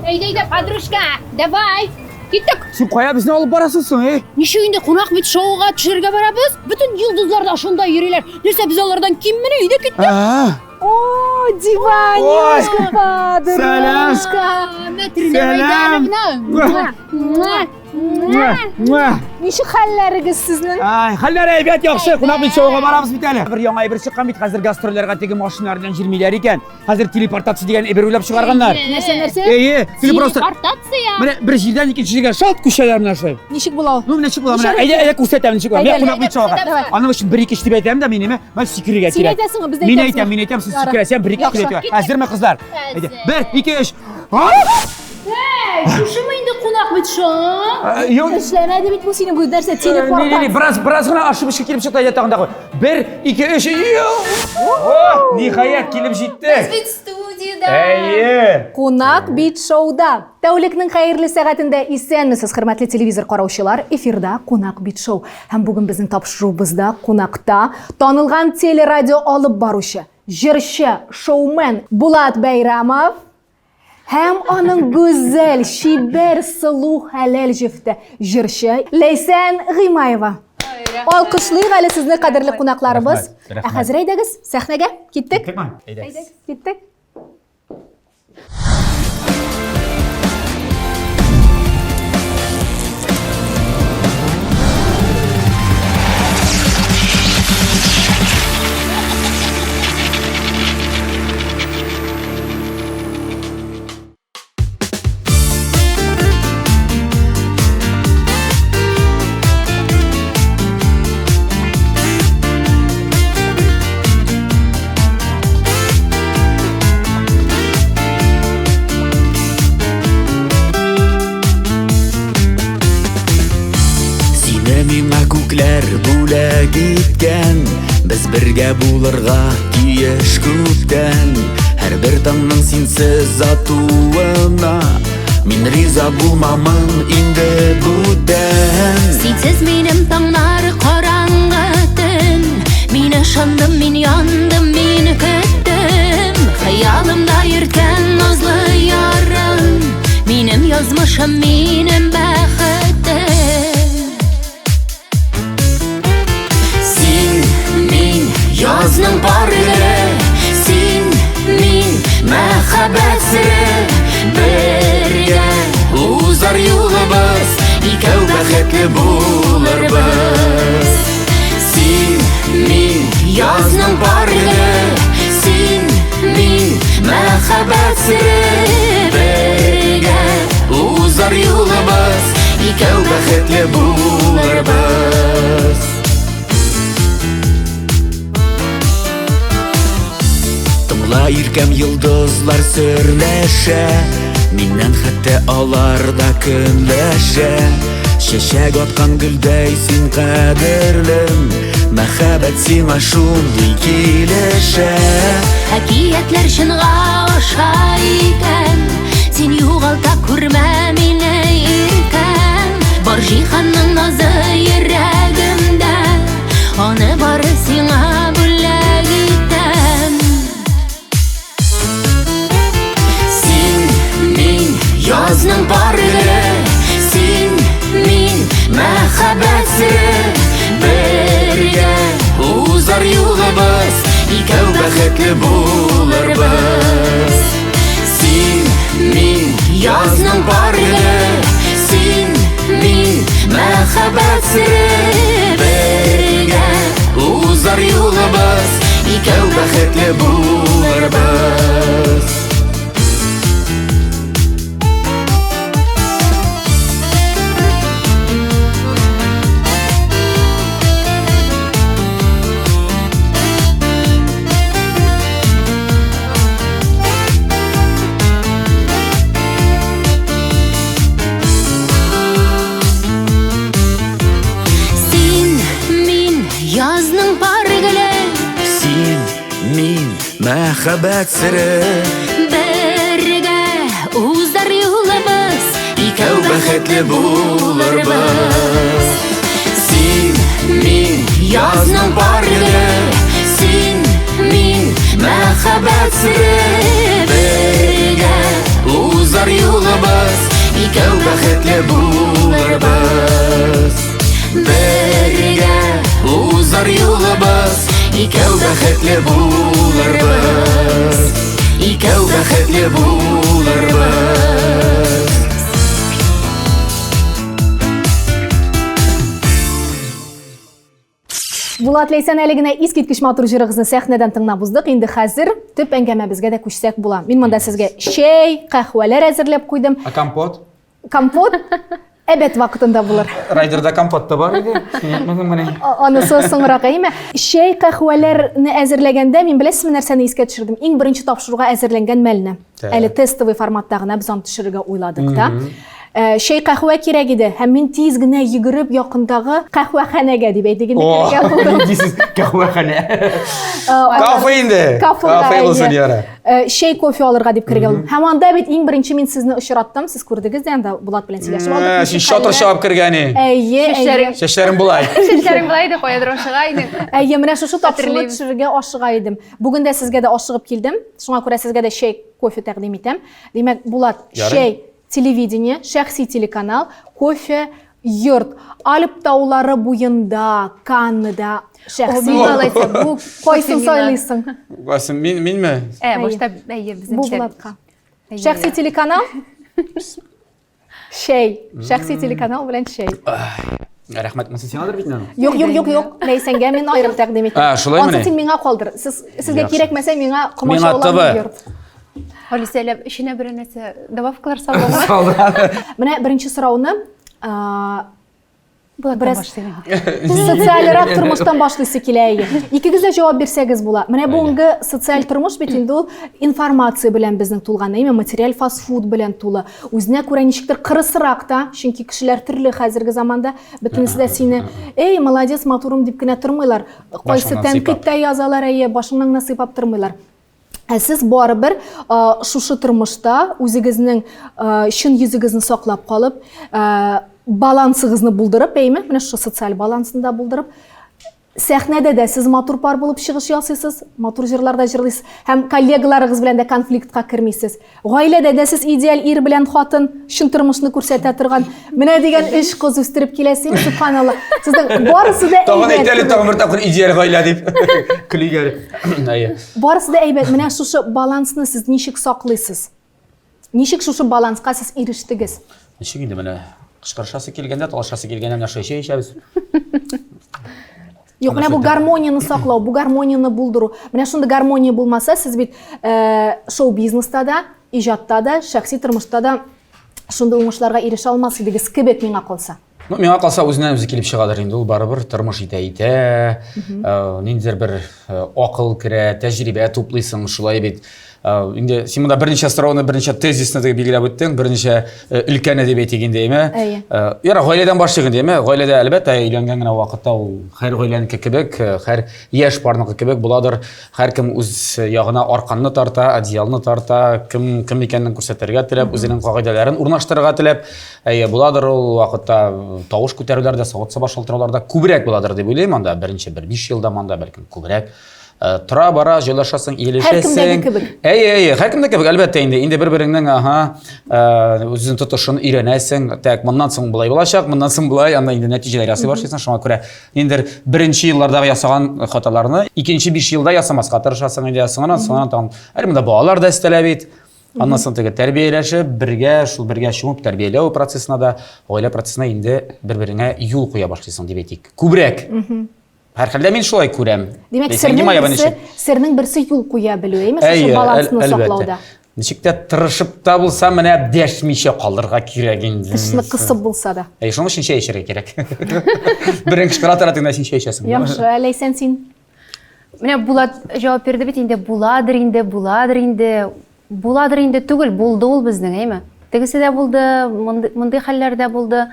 Әйдә, әйдә, подружка, давай. Киттек. Син кая безне алып барасың соң, эй? Ничек инде кунак бит шоуга төшерергә барабыз? Бөтен йолдызлар да шунда йөриләр. Нәрсә без алардан киммени? Өйдә киттек. О, диванюшка, подружка. Сәлам. Ничек хәлләрегез сезнең? Ай, хәлләр әйбәт, яхшы. Кунак бит шоуга барабыз бит әле. Бер яңа әйбер чыккан бит, хәзер гастрольләргә теге машиналар белән йөрмиләр икән. Хәзер телепортация дигән әйбер уйлап чыгарганнар. Нәрсә, нәрсә? Әйе, теге просто Телепортация. Менә бер җирдән икенче җиргә шалт күчәләр менә шулай. Ничек була ул? Ну, менә ничек була? Менә Ничек? әйдә, әйдә күрсәтәм ничек була. Менә Әйдә, кунак бит шоуга. Давай. Аның өчен бер ике өч дип әйтәм дә мин, әмма менә сикерергә Син кирәк. әйтәсеңме, без дә Мин әйтәбезме? әйтәм, мин әйтәм, сез Ярар. сикерәсең, бер ике өч Яхшы. дип әйтәм. Әзерме, кызлар? Әйдә. Бер, ике, өч. Эй, шушымы инде кунак бит шоу? Юк. Эшләмәде бит бу синең бу нәрсә Не, не, не, телепортация. бераз, бераз гына ошибочка килеп чыкты, әйдә тагын да куй. Бер, ике, өч. О, ниһаять килеп җиттек. Бит студиядә. Әйе. Кунак бит шоуда. Тәүлекнең хәерле сәгатендә исәнмесез, хөрмәтле телевизор караучылар. Эфирда Кунак бит шоу. Һәм бүген безнең тапшыруыбызда кунакта танылган телерадио алып баручы, җырчы, шоумен Булат Бәйрамов һәм аның гүзәл, чибәр, сылу, хәләл җефте, җырчы Ләйсән Гыймаева. Алкышлыйк әле сезне, кадерле кунакларыбыз. Рәхмәт, Ә хәзер әйдәгез, сәхнәгә. Киттек. Киттекме? Әйдәгез. Киттек. Сине миңа күкләр бүләк иткән Без бергә булырга тиеш күптән Һәрбер таңның синсез атуына Мин риза булмамын инде бүтән Синсез минем таңнар караңгы төн Мин ышандым, мин яндым, мин көттем Хыялымда йөрткән назлы ярым Минем язмышым, минем бәхетем Син, мин, язның пар гөле Син, мин, мәхәббәт сере Бергә узар юлыбыз Икәү бәхетле булырбыз Син, мин, язның пар гөле Син, мин, мәхәббәт сере Бергә узар юлыбыз Икәү бәхетле булырбыз Тыңла, иркәм, йолдызлар серләшә Миннән хәтта алар да көнләшә Чәчәк аткан гөлдәй син кадерлем Мәхәббәт сиңа шундый килешә Әкиятләр чынга аша икән Син югалта күрмә мине иркәм Бар җиһанның назы йөрәгемдә Аны бары сиңа бүләк итәм Син, мин, язның пар гөле Син, мин, мәхәббәт сере Бергә узар юлыбыз Икәү бәхетле булырбыз Син, мин, язның пар гөле Син, мин, мәхәббәт сере Бергә узар юлыбыз Икәү бәхетле булырбыз Син, мин, язның пар гөле Син, мин, мәхәббәт сере Бергә узар юлыбыз Икәү бәхетле булырбыз Син, мин, язның пар гөле Син, мин, мәхәббәт сере Бергә узар узар юлыбыз, икәү бәхетле булырбыз. Бергә узар юлыбыз, икәү бәхетле булырбыз. Икәү бәхетле булырбыз. Булат Ләйсән әле генә искиткеч матур җырыгызны сәхнәдән тыңлап уздык. Инде хәзер төп әңгәмәбезгә дә күчсәк була. Мин монда сезгә чәй, каһвәләр әзерләп куйдым. Ә компот? Компот әбәт вакытында булыр. Райдерда компот та бар иде. Анысы соңрак, әйме? Чәй, каһвәләрне әзерләгәндә мин беләсезме нәрсәне искә төшердем? Иң беренче тапшыруга әзерләнгән мәлне. Әле тестовый форматта гына без аны төшерергә уйладык та. Э, чәй каһвә кирәк иде һәм мин тиз генә йөгереп якындагы каһвәханәгә дип әйтик инде керергә булдым. Дисез каһвәханә. Э, Кафе инде. Кафе булсын яра. Э, чәй кофе алырга дип кергән булдым. Һәм анда бит иң беренче мин сезне очраттым. Сез күрдегез дә анда Булат белән сөйләшеп алдык. Син шатыр чабып кергән. Әйе, әйе. Чәчләрең болай. Чәчләрең болай иде, каядыр ашыга идең. Әйе, менә шушы тапшыруны төшерергә ашыга идем. Бүген дә сезгә дә ашыгып килдем. Шуңа күрә сезгә дә чәй, кофе тәкъдим итәм. Димәк, Булат, чәй Телевидение, шәхси телеканал, кофе, йорт. Альп таулары буенда, Каннада, шәхси. Алайса, бу кайсын сайлыйсың? Кайсын, мин, минме? Ә, башта әйе, безнең. Бу Булатка. Шәхси телеканал? Чәй. Шәхси телеканал белән чәй. Рәхмәт, монысы сиңадыр бит инде. Юк, юк, юк, юк. Ләйсәнгә мин аерым тәкъдим иттем. А, шулаймыни? Ансы син миңа калдыр. Сез сезгә кирәкмәсә, миңа комачауламый йорт. Халисә әле эченә берәр нәрсә добавкалар салдымы? Салды. Менә беренче сорауны бераз социальрак тормыштан башлыйсы килә иде. Икегез дә җавап бирсәгез була. Менә бүгенге социаль тормыш бит инде ул информация белән безнең тулган, әйме, материаль фастфуд белән тулы. Үзенә күрә ничектер кырысрак та, чөнки кешеләр төрле хәзерге заманда, бөтенесе дә сине, эй, молодец, матурым дип кенә тормыйлар. Кайсы тәнкыйть тә язалар, әйе, башыңнан гына сыйпап тормыйлар. Ә сез барыбер шушы тормышта үзегезнең чын йөзегезне саклап калып, балансыгызны булдырып, әйме, менә шушы социаль балансны да булдырып, сәхнәдә дә сез матур пар булып чыгыш ясыйсыз, матур җырлар да җырлыйсыз һәм коллегаларыгыз белән дә конфликтка кермисез. Гаиләдә дә сез идеаль ир белән хатын, чын тормышны күрсәтә торган менә дигән өч кыз үстереп киләсез, субханалла. Сезнең барысы да Тагын әйт әле, тагын бер тапкыр идеаль гаилә дип. Көлик әле. Әйе. Барысы да әйбәт. Менә шушы балансны сез ничек саклыйсыз? Ничек шушы баланска сез ирештегез? Ничек инде менә кычкырышасы килгәндә, талашасы килгәндә менә шулай чәй эчәбез. Юк, менә бу гармонияне саклау, бу гармонияне булдыру. Менә шундый гармония булмаса, сез бит э, шоу-бизнеста да, иҗатта да, шәхси тормышта да шундый уңышларга ирешә алмас идегез кебек миңа калса. Ну, миңа калса, үзеннән үзе килеп чыгадыр инде ул барыбер тормыш итә итә, э, ниндидер бер э, акыл керә, тәҗрибә туплыйсың, шулай бит. Э, инде син монда берничә сорауны, берничә тезисны теге билгеләп үттең, берничә э, өлкәне дип әйтик инде, әйме? Әйе. Э, Яра, гаиләдән башлыйк инде, әйме? Гаиләдә әлбәттә өйләнгән генә вакытта ул һәр гаиләнеке кебек, һәр яшь парныкы кебек буладыр. Һәркем үз ягына арканны тарта, одеялны тарта, кем кем икәнен күрсәтергә теләп, үзенең кагыйдәләрен урнаштырырга теләп. Әйе, буладыр ул вакытта тавыш күтәрүләр дә, савыт-саба шалтыраулар да күбрәк буладыр дип уйлыйм анда. Беренче бер 5 елда монда бәлкем күбрәк. Э, тора бара җайлашасың, ияләшәсең. Һәркемдәге кебек. Әйе, әйе, һәркемдә кебек, әлбәттә инде. Инде бер-береңнең, аһа, э, үзенең тотышын өйрәнәсең. Так, моннан соң болай булачак, моннан соң болай, анда инде нәтиҗәләр ясый башлыйсың. Шуңа күрә ниндидер беренче еллардагы ясаган хаталарны икенче 5 елда ясамаска тырышасың инде. Соңыннан, соңыннан тагын әле монда балалар да өстәлә бит. Аннан соң теге тәрбияләшеп, бергә, шул бергә чумып тәрбияләү процессына да, гаилә процессына инде бер-береңә юл куя башлыйсың дип әйтик. Күбрәк. Һәрхәлдә мин шулай күрәм. Димәк, сернең берсе, сернең берсе юл куя белү, әйме, шушы балансны саклауда. Ничек тә тырышып та булса, менә дәшмичә калырга кирәк инде. Тешне кысып булса да. Әй, шуның өчен чәй эчәргә кирәк. Берең кычкыра тора, тегендә син чәй эчәсең. Яхшы, Ләйсән син. Менә Булат җавап бирде бит инде, буладыр инде, буладыр инде. Буладыр инде түгел, булды ул безнең, әйме? Тегесе дә булды, мондый, мондый хәлләр дә булды.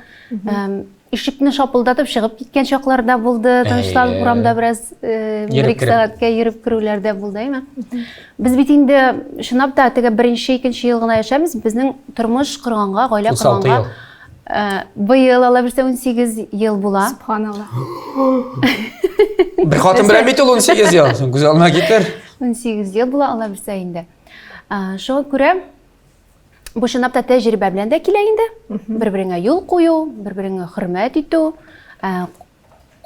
Ишекне шапылдатып чыгып киткән чаклар да булды, тынычланып урамда бераз э, бер ике сәгатькә йөреп керүләр дә булды, әйме? Без бит инде чынлап та теге беренче, икенче ел гына яшәмез, безнең тормыш корганга, гаилә корганга э, быел алла бирсә 18 ел була. Субханалла. Бер хатын белән бит ул 18 ел. Син күз алдына китер. 18 ел була, алла бирсә инде. Шуңа күрә. Бу чынлап та тәҗрибә белән дә килә инде. Бер-береңә юл кую, бер-береңә хөрмәт итү, э,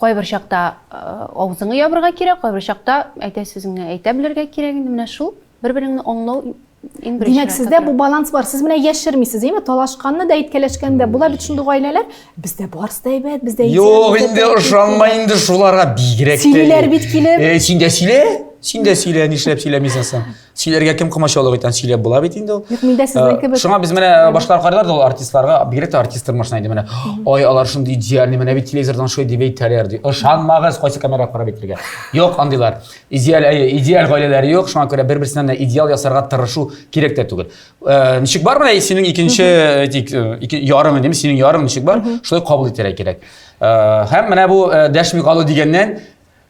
кайбер чакта э, авызыңны ябырга кирәк, кайбер чакта әйтә сүзеңне әйтә белергә кирәк инде. Менә шул бер-береңне аңлау иң беренче. Димәк, сездә бу баланс бар. Сез менә яшермисез, әйме? Талашканны да, әйткәләшкәнне дә. Була бит шундый гаиләләр. Бездә барысы да әйбәт, бездә Юк, инде ышанма инде шуларга бигрәк тә. Сөйлиләр бит килеп. Э, син дә сөйлә. Син дә сөйлә, нишләп сөйләмисең соң? Сөйләргә кем комачаулык итә, сөйләп була бит инде ул. Юк, мин дә сезнең э, кебек. Шуңа без менә башлар карыйлар да ул артистларга, бигрәк тә артист тормышына инде менә. Ой, алар шундый идеальный, менә бит телевизордан шулай дип әйтәләр ди. Ышанмагыз, кайсы камерага карап әйтергә. Юк, андыйлар. Идеаль, әйе, идеаль гаиләләре юк, шуңа күрә бер-берсеннән дә идеал ясарга тырышу кирәк тә түгел. Э, ничек бар менә синең икенче, әйтик, э, ике, ярың дим, синең ярың ничек бар, шулай кабул итәргә кирәк. Һәм менә бу дәшми калу дигәннән,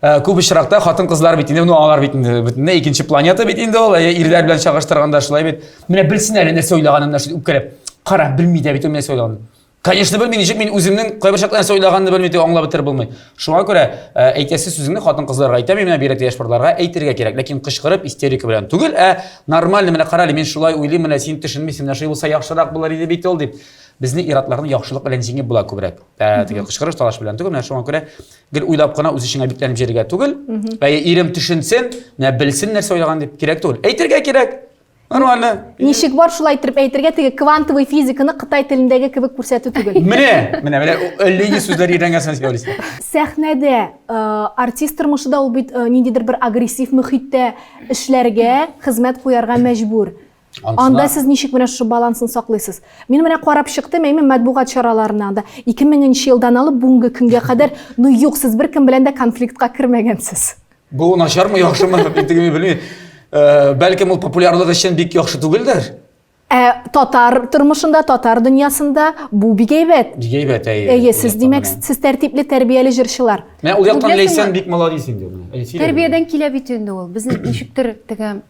Күп очракта хатын-кызлар бит инде, ну алар бит инде бөтенләй икенче планета бит инде ул, ирләр белән чагыштырганда шулай бит. Менә белсен әле нәрсә уйлаганын, менә шул үпкәләп. Кара, белми дә бит ул нәрсә уйлаганын. Конечно, белми, ничек мин үземнең кайбер чакта нәрсә уйлаганны белми дип аңлап бетереп булмый. Шуңа күрә әйтәсе сүзеңне хатын-кызларга әйтәм, менә бигрәк тә яшь парларга әйтергә кирәк. Ләкин кычкырып, истерика белән түгел, ә нормально, менә кара әле, мин шулай уйлыйм, менә син төшенмисең, менә шулай булса яхшырак булыр иде бит ул дип. Безне ир-атларны яхшылык белән җиңеп була күбрәк. Теге кычкырыш, талаш белән түгел, менә шуңа күрә гел уйлап кына үз эшеңә бикләнеп йөрергә түгел. Ә ирем төшенсен, менә белсен нәрсә уйлаган дип кирәк түгел. Әйтергә кирәк. Нормально. Ничек бар шулай итеп әйтергә, теге квантовый физиканы кытай телендәге кебек күрсәтү түгел. Менә, менә, менә әллә ни сүзләр өйрәнгәнсең син, Алиса. Сәхнәдә э, артист тормышы да ул бит э, ниндидер бер агрессив мөхиттә эшләргә, хезмәт куярга мәҗбүр. Анысына... Анда сез ничек менә шушы балансын саклыйсыз? Мин менә карап чыктым, әйме матбугат чараларына анда 2000 нче елдан алып бүгенге көнгә кадәр, ну юк, сез беркем белән дә конфликтка кермәгәнсез. Бу начармы, яхшымы, мин тегене белмим. Э, бәлкем ул популярлык өчен бик яхшы түгелдер. Ә татар тормышында, татар дөньясында бу бик әйбәт. Бик әйбәт, әйе. Әйе, сез димәк, сез тәртипле, тәрбияле җырчылар. Менә ул яктан Ләйсән бик молодец инде. Тәрбиядән килә бит инде ул. Безне ничектер теге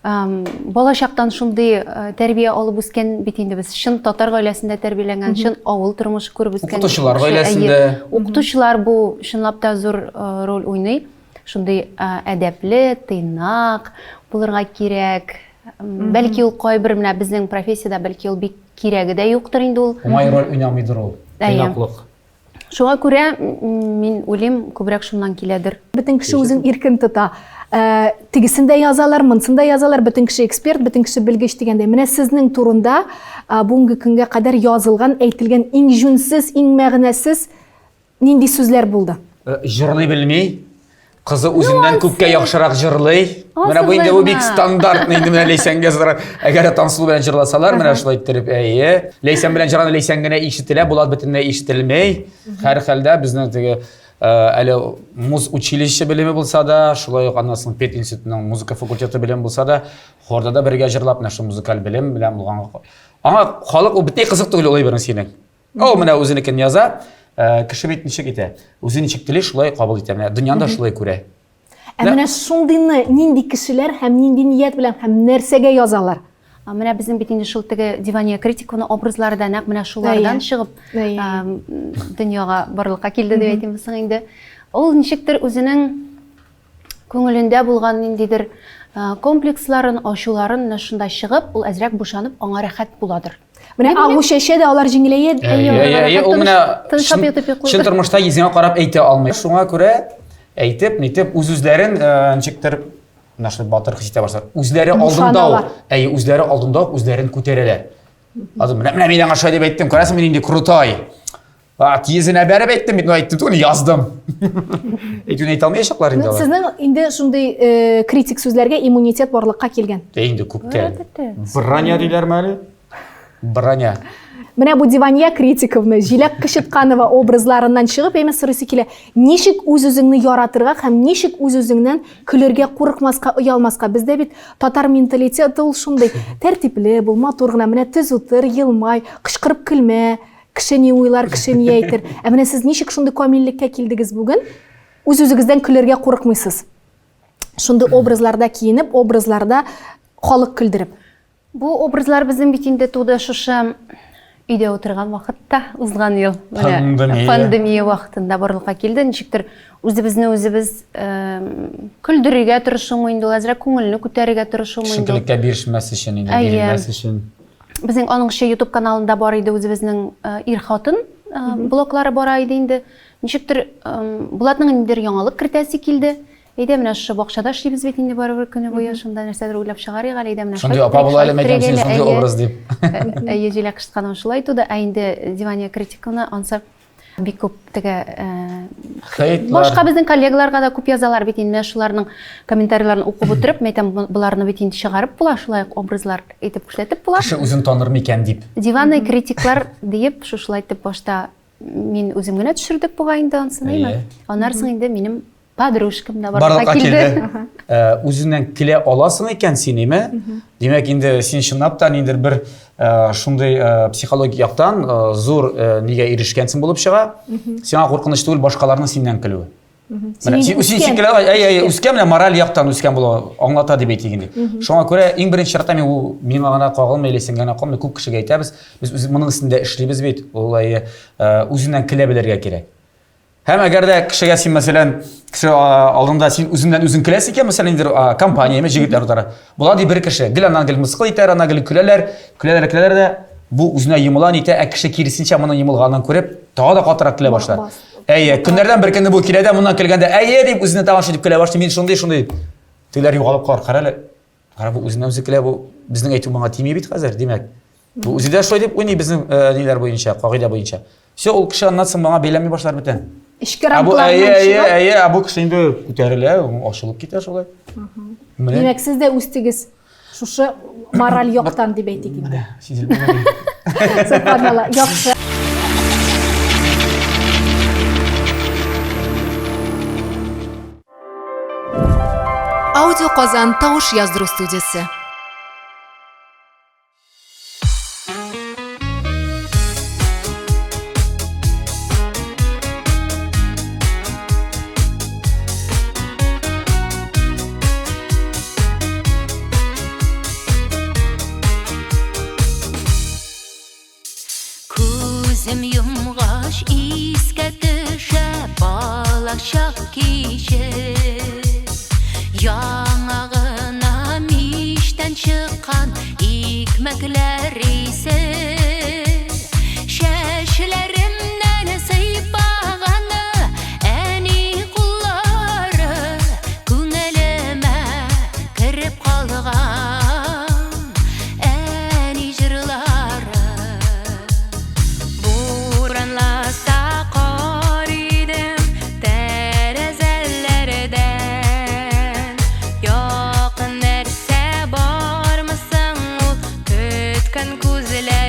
бала чактан шундый э, тәрбия алып үскән бит инде без чын татар гаиләсендә тәрбияләнгән чын авыл тормышы күреп үскән укытучылар гаиләсендә укытучылар бу чынлап та зур э, роль уйный шундый э, әдәпле тыйнак булырга кирәк бәлки ул кайбер менә безнең профессиядә бәлки ул бик кирәге дә юктыр инде ул уңай роль уйнамыйдыр ул тыйнаклык Шуңа күрә мин уйлыйм, күбрәк шуннан киләдер. Бөтен кеше үзен иркен тота. Э, тегесен дә язалар, монысын да язалар, бөтен кеше эксперт, бөтен кеше белгеч дигәндәй. Менә сезнең турында э, бүгенге көнгә кадәр язылган, әйтелгән иң җүнсез, иң мәгънәсез нинди сүзләр булды? Э, җырлый белми. Кызы үзеннән күпкә яхшырак җырлый. Менә бу инде бу бик стандартный инде менә Ләйсәнгә зара. Әгәр дә Тансылу белән җырласалар, менә шулай иттереп, әйе. Ләйсән белән җырганда Ләйсән генә ишетелә, Булат бөтенләй ишетелми. Һәр хәлдә безнең теге э, әле муз училище белеме булса да, шулай ук аннан соң пединститутның музыка факультеты белеме булса да, хорда да бергә җырлап, менә шул музыкаль белем белән булганга. Аңа халык ул бөтенләй кызык түгел ул әйбернең синең. Ул менә үзенекен яза. Э, кеше бит ничек итә? Үзе ничек тели, шулай кабул итә. Менә дөньяны да шулай күрә. Ә менә шундыйны нинди кешеләр һәм нинди ният белән һәм нәрсәгә язалар? Менә безнең бит инде шул теге Дивания Критиковна образлары да нәкъ менә шулардан чыгып дөньяга барлыкка килде дип әйтим соң инде. Ул ничектер үзенең күңелендә булган ниндидер комплексларын, ачуларын менә шунда чыгып, ул әзрәк бушанып, аңа рәхәт буладыр. Менә агу чәчә дә алар җиңеләя. Әйе, ул менә чын тормышта йөзеңә карап әйтә алмый. Шуңа күрә әйтеп, нитеп, үз-үзләрен ничектер менә шулай батыр хис итә башлар. Үзләре алдында ук, әйе, үзләре алдында ук үзләрен күтәрәләр. Азым, менә менә мин аңа шулай дип әйттем, күрәсең, мин инде крутой. А, тиезенә бәреп әйттем бит, но әйттем түгел, яздым. Әйтүне әйтә алмаячаклар инде алар. Сезнең инде шундый э, критик сүзләргә иммунитет барлыкка килгән. Ә инде күптән. Броня диләрме әле? Броня. Менә бу Дивания Критиковна, Җиләк Кычытканова образларыннан чыгып, әмма сорыйсы килә, ничек үз-үзеңне яратырга һәм ничек үз-үзеңнән көлергә курыкмаска, оялмаска? Бездә бит татар менталитеты ул шундый, тәртипле бул, матур гына, менә төз утыр, елмай, кычкырып көлмә, Кеше ни уйлар, кеше ни әйтер. Ә менә сез ничек шундый камиллеккә килдегез бүген? Үз-үзегездән көлергә курыкмыйсыз. Шундый образларда киенеп, образларда халык көлдереп. Бу образлар безнең бит инде туды шушы өйдә утырган вакытта, узган ел. Пандемия. Пандемия вакытында барлыкка килде. Ничектер үзебезне үзебез көлдерергә тырышумы инде ул, әзрәк күңелне күтәрергә тырышумы инде. Төшенкелеккә бирешмәс өчен инде, бирелмәс өчен. Безнең аныңчы YouTube каналында бар иде үзебезнең ир-хатын блоглары бара иде инде. Ничектер Булатның ниндидер яңалык кертәсе килде. Әйдә, менә шушы бакчада эшлибез бит инде барыбер көне буе, шунда нәрсәдер уйлап чыгарыйк әле, әйдә менә Шундый апа була әле, мәйтәм, син шундый образ дип. Әйе, Җиләк Кычытканова шулай туды, ә инде Дивания критиканы ансы бик күп теге хейтлар. Башка безнең коллегаларга да күп язалар бит инде, шуларның комментарийларын укып утырып, мәйтәм, боларны бит инде чыгарып була, шулай ук образлар итеп күрсәтеп була. Кеше үзен таныр микән дип. Диванный критиклар диеп, шушылай итеп башта мин үзем генә төшердек бугай инде ансын, әйме? Аннан соң инде минем подружкам да барлыкка килде. Үзеннән килә аласың икән син, әйме? Димәк, инде син чынлап та ниндидер бер шундый психологик яктан зур нигә ирешкәнсең булып чыга. Сиңа куркыныч түгел башкаларның синнән көлүе. Менә син син син әй әй үскән менә мораль яктан үскән була, аңлата дип әйтик инде. Шуңа күрә иң беренче чиратта мин ул миңа гына кагылмый или сиңа генә кагылмый, күп кешегә әйтәбез. Без үз моның өстендә эшлибез бит. Ул үзеннән көлә белергә кирәк. Һәм әгәр дә кешегә син, мәсәлән, кеше алдында син үзеңнән үзең көләсең икән, мәсәлән, инде компания, җегетләр утыра. Була ди бер кеше, гел аннан гел мыскыл итәр, аннан гел көләләр, көләләр, көләләр дә, бу үзенә йомыла нитә, ә кеше киресенчә моның йомылганын күреп, тагы да катырак көлә башлар. Әйе, көннәрдән бер көнне бу килә дә моннан көлгәндә, әйе дип үзенә тагын шул дип көлә башлый, мин шундый, шундый. Тегеләр югалып калар, кара әле. Кара бу үзеннән үзе көлә, бу безнең әйтү моңа тими бит хәзер, димәк. Бу үзе дә шулай дип уйный безнең ниләр буенча, кагыйдә буенча. Все, ул кеше аннан соң моңа бәйләнми башлар бүтән. Эчке рамкаларыннан чыгып. Әйе, әйе, ә бу кеше инде күтәрелә, ачылып китә шулай. Димәк, сез дә үстегез шушы мораль яктан дип әйтик инде. Сизелмәгән. Сөбханалла, яхшы. Аудио Казан тавыш яздыру студиясе. Күзем йомгач искә төшә балачак киче. Яңа гына мичтән чыккан икмәкләр исе. Чәчләремнән сыйпаганы әни куллары күңелемә кереп калган. Әни җырлары. Буранласа кар идем тәрәзәләрдән. Якын нәрсә бармы соң ул көткән күзләрдән?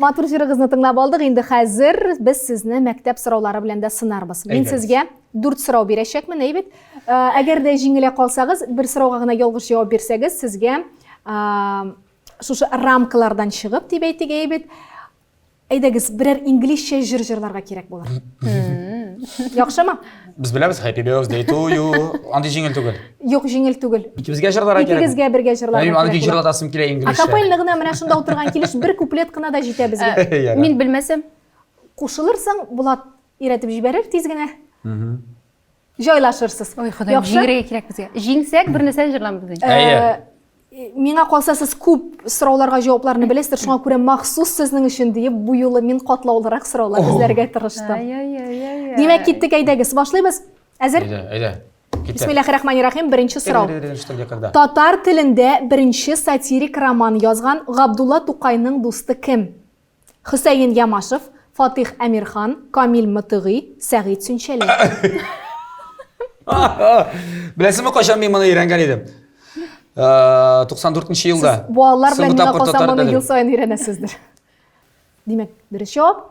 Матур җырыгызны тыңлап алдык. Инде хәзер без сезне мәктәп сораулары белән дә сынарбыз. Мин сезгә дүрт сорау бирәчәкмен, әйбәт. Э, әгәр дә җиңелә калсагыз, бер сорауга гына ялгыш җавап бирсәгез, сезгә э, шушы рамкалардан чыгып дип әйтик, әйбәт. Әйдәгез, берәр инглизчә җыр җырларга кирәк булыр. Яхшымы? Без беләбез Happy Birthday to you. Андый җиңел түгел. Юк, җиңел түгел. Икебезгә җырларга кирәк. Икегезгә бергә җырларга кирәк. Аны бик җырлатасым килә инглизчә. Акапельно гына менә шунда утырган килеш бер куплет кына да җитә безгә. Э, мин белмәсәм. Кушылырсың, Булат өйрәтеп җибәрер тиз генә. Җайлашырсыз. Ой, Ходаем, җиңергә кирәк безгә. Җиңсәк, бер нәрсә җырламбыз. Әйе. Миңа калса, сез күп сорауларга җавапларны беләсездер, шуңа күрә махсус сезнең өчен диеп, бу юлы мин катлаулырак сораулар эзләргә тырыштым. Димәк, киттек, әйдәгез, башлыйбыз. Әзер? Әйдә, әйдә. Киттек. Бисмиллахир-рахманир-рахим, беренче сорау. Татар телендә беренче сатирик роман язган Габдулла Тукайның дусты кем? Хөсәен Ямашев, Фатих Әмирхан, Камил Мотыгый, Сәгыйть Сүнчәләй. Беләсеңме, кайчан мин моны өйрәнгән идем? 94 нче елда. Сез балалар белән миңа калса моны ел саен өйрәнәсездер. Димәк, дөрес җавап?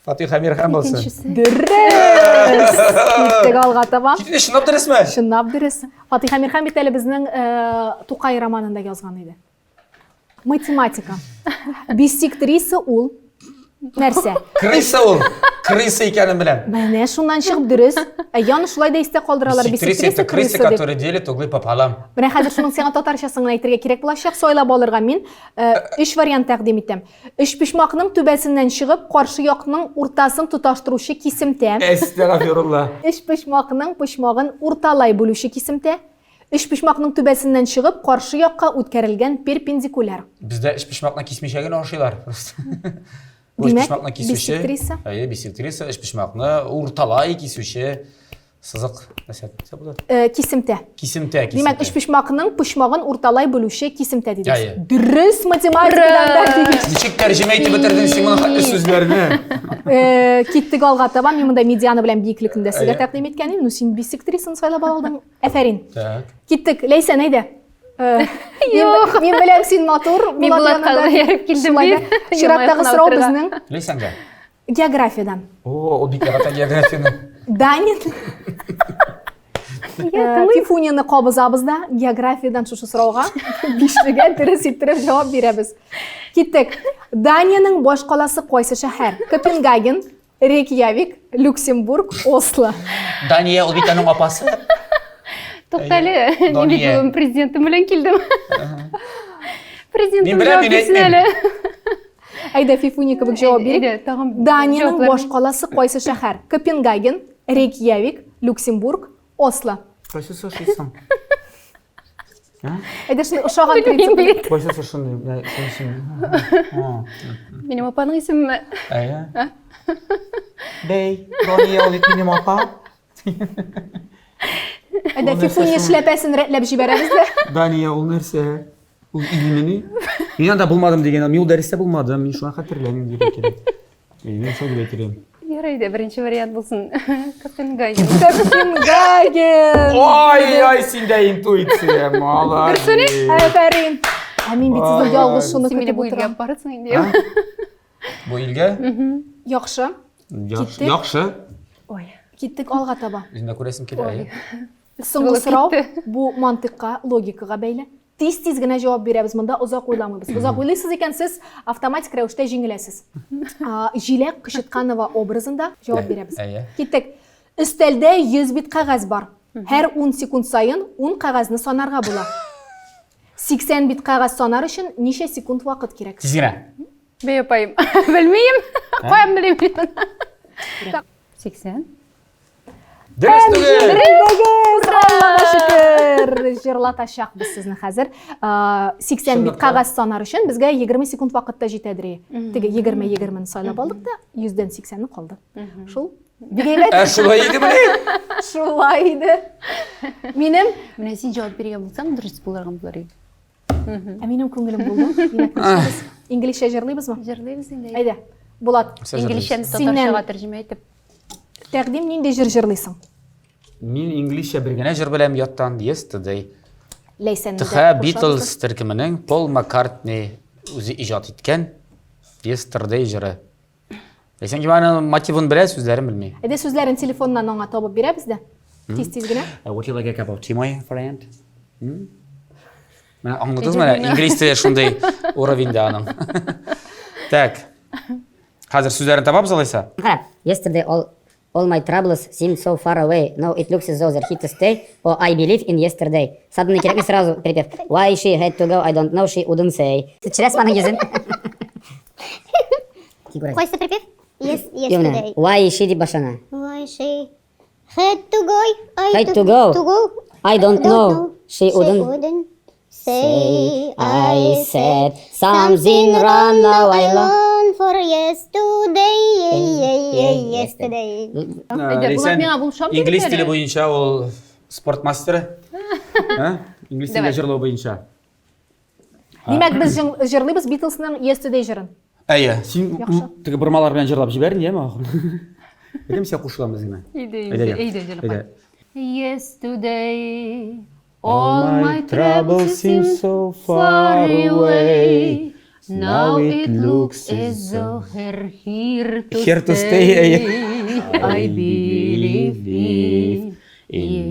Фатих Әмирхан булсын. Дөрес! Киттек алга таба. Китте, чынлап дөресме? Чынлап дөрес. Фатих Әмирхан бит әле безнең Тукай романында язган иде. Математика. Биссектриса ул нәрсә? Крыса ул. Крыса икәнен беләм. Менә шуннан чыгып дөрес. Ә яны шулай да истә калдыралар. Биссектриса это крыса, которая делит углы пополам. Менә хәзер шуның сиңа татарчасын гына әйтергә кирәк булачак. Сайлап алырга мин э, өч вариант тәкъдим итәм. Өчпочмакның түбәсеннән чыгып, каршы якның уртасын тоташтыручы кисемтә. Әстәгафирулла. Өчпочмакның почмагын урталай бүлүче кисемтә. Өчпочмакның түбәсеннән чыгып, каршы якка үткәрелгән перпендикуляр. Бездә өчпочмакны кисмичә генә ашыйлар просто. Бу Димәк, өчпочмакны кисүче. биссектриса? Әйе, биссектриса өчпочмакны урталай кисүче сызык. Нәрсә нәрсә була? Э, кисемтә. Кисемтә, кисемтә. Димәк, өчпочмакның почмагын урталай бүлүче кисемтә дидегез. Әйе. Дөрес математикадан да дигез. Ничек тәрҗемә итеп бетердең син моның хәтле сүзләрне? Э, киттек алга таба. Мин монда медиана белән биеклекне дә сезгә Әйе. тәкъдим иткән идем. Ну, син биссектрисаны сайлап алдың. Әфәрин. Так. Киттек. Ләйсән, әйдә. Э, Юк. Мин беләм, син матур. Мин Булат Булатка янында. ияреп килдем Шулай да. бит. Чираттагы Елмаеп сорау кына утырырга. безнең Ләйсәнгә. географиядән. О, ул бик ярата географияне. Данин. Э, Фифунияны кабызабыз да, географиядән шушы сорауга бишлегә дөрес иттереп җавап бирәбез. Киттек. Даниянең башкаласы кайсы шәһәр? Копенгаген, Рейкьявик, Люксембург, Осло. Дания, ул бит аның апасы. Туктале, мин бит бүген президентым белән килдем. Президентым җавап бирсен әле. Әйдә, Фифуни кебек җавап бирик. Даниянең баш каласы кайсы шәһәр? Копенгаген, Рейкьявик, Люксембург, Осло. Кайсысы ошый соң? Әйдә шуны ошаган принцип. Кайсысы шундый? Минем апаның исеме. Әйе. Бәй, Дания ул бит минем апа. Әйдә Фифуния эшләпәсен рәтләп җибәрәбез дә. Дания ул нәрсә? Ул илмени? Мин анда булмадым дигән, мин ул дәрестә булмадым, мин шуңа хәтерләмим дип әйтәм. Мин шул дип әйтер идем. Ярый да, беренче вариант булсын. Копенгаген. Копенгаген! Ой, ой, синдә интуиция, молодец. Афәрин. Ә мин бит сезнең ялгыш шуны Син мине көтеп бу илгә утырам. барырсың инде. Бу илгә? Яхшы. Яхшы. Киттек. Яхшы. Ой. Киттек алга таба. Үземдә күрәсем килә. әйе. Соңгы Булып сорау китте. бу мантыйкка, логикага бәйле. Тиз-тиз генә җавап бирәбез, монда озак уйламыйбыз. Озак уйлыйсыз икән, сез автоматик рәвештә җиңеләсез. Җиләк Кычытканова образында җавап бирәбез. Әйе. Киттек. Өстәлдә 100 бит кәгазь бар. Һәр 10 секунд саен 10 кәгазьне санарга була. 80 бит кәгазь санар өчен ничә секунд вакыт кирәк? Тиз генә. Бәй апаем, белмим. Каян белим мин моны? 80. Дөрес түгел. Дөрес! Аллага шөкер! Җырлатачакбыз сезне хәзер. 80 бит кәгазь санар өчен безгә 20 секунд вакыт та җитәдер. Теге 20-20-ны сайлап алдык та, 100дән 80-не калды. Шул. Бик әйбәт. Ә шулай идемени? Шулай иде. Минем Менә син җавап биргән булсаң, дөрес булырган булыр иде. Ә минем күңелем булды. Димәк, нишлибез? Инглизчә җырлыйбызмы? Җырлыйбыз инде. Әйдә. Булат, Инглизчәне татарчага тәрҗемә итеп. Тәкъдим нинди җыр җырлыйсың? Мин инглизчә бер генә җыр беләм яттан Yesterday. Ләйсәнне The Beatles төркеменең Пол Маккартни үзе иҗат иткән. Yesterday җыры. Ләйсән Гиманың мотивын белә, сүзләрен белми. Әйдә сүзләрен телефоннан аңа табып бирәбез дә. Тиз-тиз генә. Would you like a cup of tea, my friend? Hmm? Менә аңладыгыз менә, инглиз теле шундый уровеньдә аның. Так. Хәзер сүзләрен табабыз алайса? Кара, yesterday all all my troubles seemed so far away. Now it looks as though they're here to stay. Or I believe in yesterday. Suddenly кирәкми сразу припев. Why she had to go, I don't know, she wouldn't say. Төшерәсең аның йөзен. Кайсы припев? Yes, yesterday. Why she дип башлана. Why she had to go? I had to go. To go. I don't know. She wouldn't wouldn't say. I said something wrong now I long for yesterday. Yesterday. Ләйсән, инглиз теле буенча ул спорт мастеры. Инглиз теле җырлау буенча. Димәк, без җырлыйбыз Beatlesның Yesterday җырын. Әйе, син теге бормалар белән җырлап җибәр, яме? Әйдә, син кушыламыз гына. Әйдә, әйдә, әйдә. Yesterday all my troubles seem so far away. Now it looks as though they're here to Here to stay. I believe in In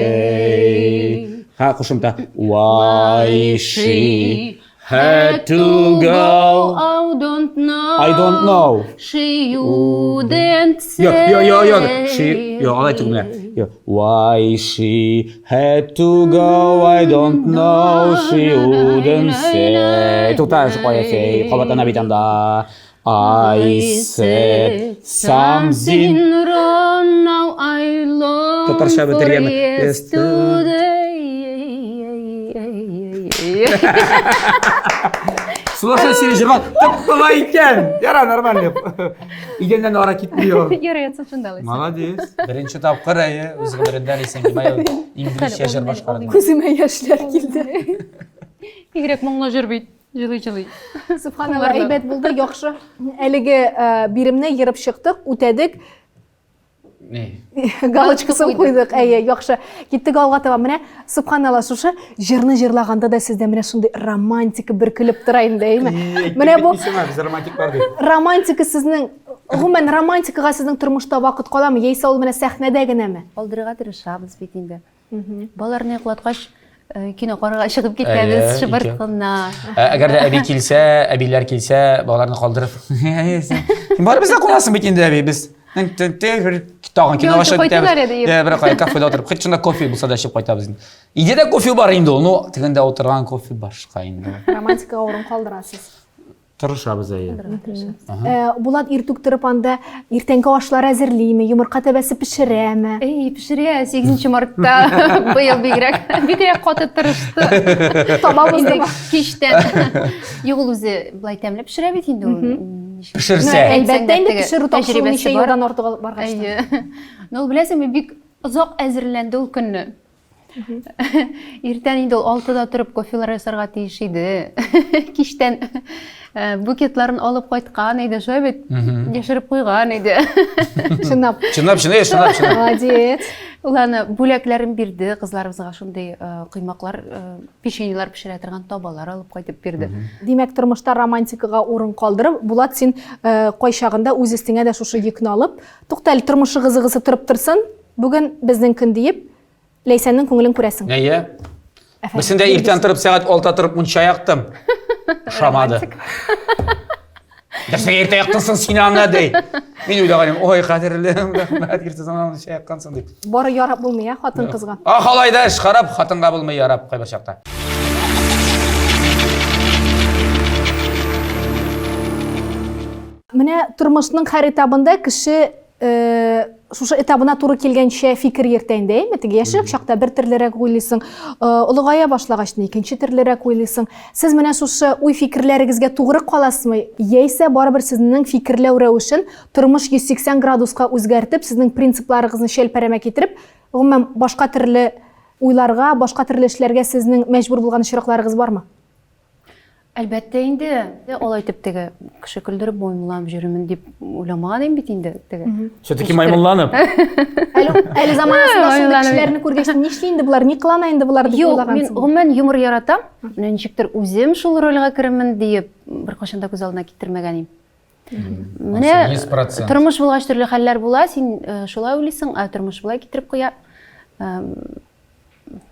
yesterday. Ха, кушымта. Why she had to go. I don't know. I don't know. She wouldn't say. Yo, yo, yo, yo. She, yo, алай түгел менә. Yo. Why she had to go, I don't know. She wouldn't say. Тукта, кая say, кабатлана бит анда. I said something wrong, now I long Татарча for бетергәнме? yesterday. Сулаша сине җырлап тып-тына икән. Яра, нормально. Идәннән ара китми ул. Ярый, ятсын шунда алайса. Молодец. Беренче тапкыр әйе, үз гомерендә Ләйсән Гимаева инглизчә җыр башкарды. Күземә яшьләр килде. Бигрәк моңлы җыр бит. Җылый-җылый. Субханалла, әйбәт булды, яхшы. Әлеге э, биремне ерып чыктык, үтәдек. Ни? Галочкасын куйдык. Әйе, яхшы. Киттек алга таба. Менә субханалла, шушы җырны җырлаганда да сездә менә шундый романтика бөркелеп тора инде, әйеме? Менә бу без романтиклар дип. Романтика сезнең гомумән романтикага сезнең тормышта вакыт каламы, яисә ул менә сәхнәдә генәме? Калдырырга тырышабыз бит инде. Балаларны йоклаткач, э, кино карарга чыгып китәбез шыбырт кына. Ә, әгәр дә әби килсә, әбиләр килсә, балаларны калдырып. Син барыбыз да кунасың бит инде, әби, без бер тагын кинога чыгып китәбез. Йә, бер кая кафеда утырып, хоть шунда кофе булса да эчеп кайтабыз инде. Өйдә дә кофе бар инде ул, но тегендә утырган кофе башка инде. Романтикага урын калдырасыз. Тырышабыз, әйе. Э, Булат иртүк торып анда иртәнге ашлар әзерлиме, йомырка тәбәсе пешерәме? Эй, пешерә, 8 мартта быел бигрәк, бигрәк каты тырышты. Табабыз Инде да. кичтән. Юк, ул үзе былай тәмле пешерә бит инде ул. Ничек- Пешерсә. Әлбәттә инде пешерү тапшыру Тәҗрибәсе ничә бар. елдан артык алып баргач. Әйе. Ну, ул беләсеңме, бик озак әзерләнде ул көнне. Иртән инде ул алтыда торып кофелар ясарга тиеш иде. Кичтән э, букетларын алып кайткан иде, шулай бит? Яшереп куйган иде. Чынлап. Чынлап, чынлап, чынлап, чынлап. Молодец. Ул аны бүләкләрен бирде кызларыбызга шундый э, коймаклар, э, печеньелар пешерә торган табалар алып кайтып бирде. Димәк, тормышта романтикага урын калдырып, Булат, син кайчагында үз өстеңә дә шушы йөкне алып, тукта әле, тормышы гызыгысы торып торсын, бүген безнең көн диеп, Ләйсәннең күңелен күрәсең. Әйе. Берсендә иртән торып сәгать 6-та торып мунча яктым. Ошамады. Нәрсәгә иртә яктың соң син аны ди. Мин уйлаган идем, ой, кадерлем, рәхмәт, иртә соң мунча яккансың дип. Бары ярап булмый, ә, хатын кызга. Ах, алай да эш харап, хатынга булмый ярап кайбер чакта. Менә тормышның һәр этабында кеше э, шушы этабына туры килгәнчә фикер йөртә инде, әйме? Теге яшьрәк чакта бер төрлерәк уйлыйсың, э, олыгая башлагач икенче төрлерәк уйлыйсың. Сез менә шушы уй-фикерләрегезгә тугры каласызмы, яисә барыбер сезнең фикерләү рәвешен тормыш 180 градуска үзгәртеп, сезнең принципларыгызны чәлпәрәмә китереп, гомумән башка төрле уйларга, башка төрле эшләргә сезнең мәҗбүр булган очракларыгыз бармы? Әлбәттә инде, алай итеп теге кеше көлдереп маймылланып йөримен дип уйламаган идем бит инде теге. Все-таки маймылланып. Әле әле заманасында шундый кешеләрне күргәч, нишли инде болар, ни кылана инде болар дип уйлагансың. Юк, мин гомумән юмор яратам. Менә ничектер үзем шул рольгә керермен диеп, беркайчан да күз алдына китермәгән идем. Менә тормыш булгач төрле хәлләр була, син э, шулай уйлыйсың, ә тормыш болай китереп куя.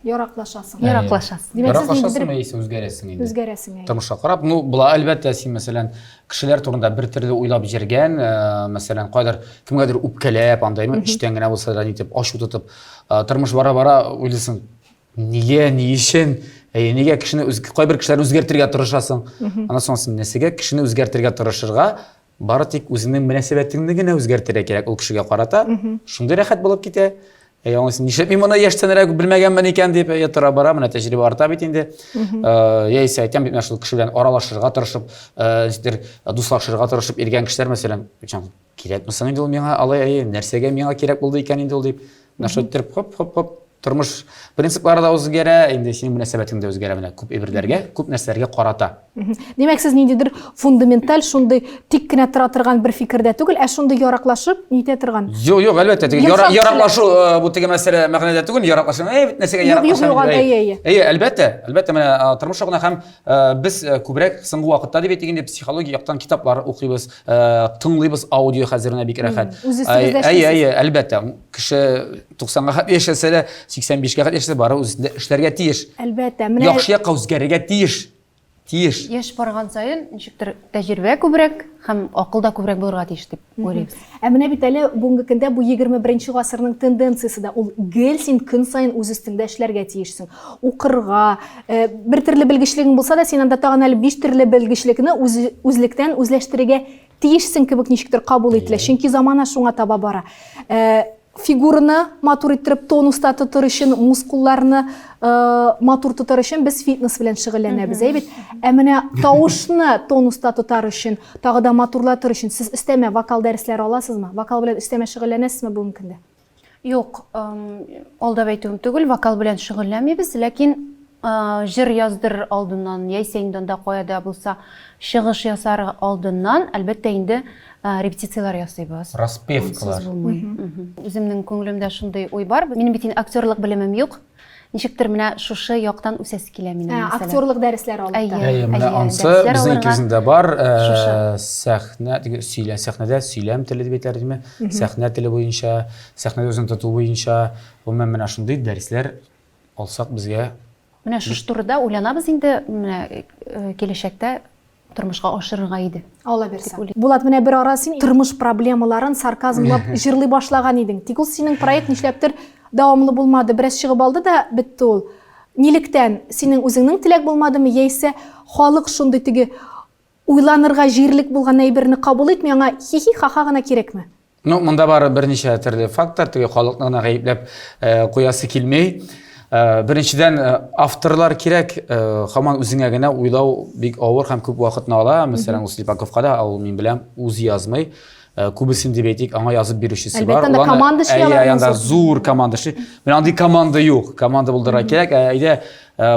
Яраклашасың. Яраклашасың. Димәк, сез Яраклашасың яисә үзгәрәсең инде. Үзгәрәсең. Тормышка карап, ну, була әлбәттә, син мәсәлән, кешеләр турында бер төрле уйлап йөргән, э, мәсәлән, кайдыр кемгәдер үпкәләп, андаймы, эчтән генә булса да нитеп, ачу тотып, э, тормыш бара-бара уйлыйсың, нигә, ни өчен? Әйе, нигә кешене үз, кайбер кешеләрне үзгәртергә тырышасың? Аннан соң син нәрсәгә кешене үзгәртергә тырышырга? Бары тик үзеңнең мөнәсәбәтеңне генә үзгәртергә кирәк ул кешегә карата. Шундый рәхәт булып китә. Әй, аңлыйсың, нишләп мин моны яшьтәнрәк белмәгәнмен икән дип, әйе, тора бара, менә тәҗрибә арта бит инде. Э, яисә әйтәм бит, менә шул кеше белән аралашырга тырышып, э, ничектер дуслашырга тырышып йөргән кешеләр, мәсәлән, кирәкме соң инде ул миңа, алай, әйе, нәрсәгә миңа кирәк булды икән инде ул дип. Менә шулай иттереп, хоп, хоп, хоп, тормыш принциплары да үзгәрә, инде синең мөнәсәбәтең дә үзгәрә менә күп әйберләргә, күп нәрсәләргә карата. Димәк, сез ниндидер фундаменталь шундый тик кенә тора торган бер фикердә түгел, ә шундый яраклашып нитә торган. Юк, юк, әлбәттә, теге яраклашу э, бу теге мәсьәлә мәгънәдә түгел, яраклашу, әй, бит нәрсәгә яраклашам. Юк, юк, әйе, әйе. Әйе, әлбәттә, әлбәттә, менә э, тормыш ягына һәм э, без күбрәк соңгы вакытта дип әйтик инде психология яктан китаплар укыйбыз, тыңлыйбыз аудио хәзер менә бик рәхәт. Үз өстегездә Әйе, әйе, әлбәттә. Кеше 90-га хәтле яшәсә дә, 85-кә хәтле яшәсә, бары үз өстендә эшләргә тиеш. Әлбәттә, менә Яхшы якка үзгәрергә тиеш. Тиеш. Яшь барган саен ничектер тәҗрибә күбрәк һәм акыл да күбрәк булырга тиеш дип уйлыйбыз. Ә менә бит әле бүгенге көндә бу 21 гасырның тенденциясе дә ул гел син көн саен үз өстеңдә эшләргә тиешсең. Укырга, э, бер төрле белгечлегең булса да, син анда тагын әле биш төрле белгечлекне үз, үзлектән үзләштерергә тиешсең кебек ничектер кабул ителә. Чөнки замана шуңа таба бара. Э, фигураны матур иттереп тонуста тотыр өчен, мускулларны э, матур тотар өчен без фитнес белән шөгыльләнәбез, әй бит. Ә менә тавышны тонуста тотар өчен, тагы да матурлатыр өчен сез өстәмә вокал дәресләре аласызмы? Вокал белән өстәмә шөгыльләнәсезме бүгенге көндә? Юк, алдап әйтүем түгел, вокал белән шөгыльләнмибез, ләкин җыр яздырыр алдыннан, яисә инде анда кая да булса чыгыш ясар алдыннан, әлбәттә инде, репетицияләр ясыйбыз. Распевкалар. Ансыз булмый. Үземнең күңелемдә шундый уй бар. Минем бит инде актерлык белемем юк. Ничектер менә шушы яктан үсәсе килә минем, Ә, мәсәлән. актерлык дәресләре алып та. Әйе, Әйе, менә әйе, ансы дәресләр безнең алырга. икебезнең дә бар. Э, Шушы. Сәхнә, теге сөйләм, сәхнәдә сөйләм теле дип әйтәләр димме? Сәхнә теле буенча, сәхнәдә үзен тоту буенча, гомумән менә шундый дәресләр алсак безгә Менә шушы турыда уйланабыз инде, менә э, киләчәктә тормышка ашырырга иде. Алла бирсә. Булат, менә бер ара син тормыш проблемаларын сарказмлап җырлый башлаган идең. Тик ул синең проект нишләптер дәвамлы булмады. Бераз чыгып алды да бетте ул. Нилектән? Синең үзеңнең теләк булмадымы, яисә халык шундый теге уйланырга җирлек булган әйберне кабул итми, аңа хихи-ха-ха гына кирәкме? Ну, монда бары берничә төрле фактор, теге халыкны гына гаепләп э, куясы килми. Э, беренчедән, э, авторлар кирәк, һаман үзеңә генә уйлау бик авыр һәм күп вакытны ала. Мәсәлән, ул Слепаковка да, ул мин беләм, үзе язмый. Күбесен дип әйтик, аңа язып бирүчесе бар. Әлбәттә, анда команда эшли алар. Анда зур команда эшли. Менә андый команда юк. Команда булдырырга кирәк. Әйдә,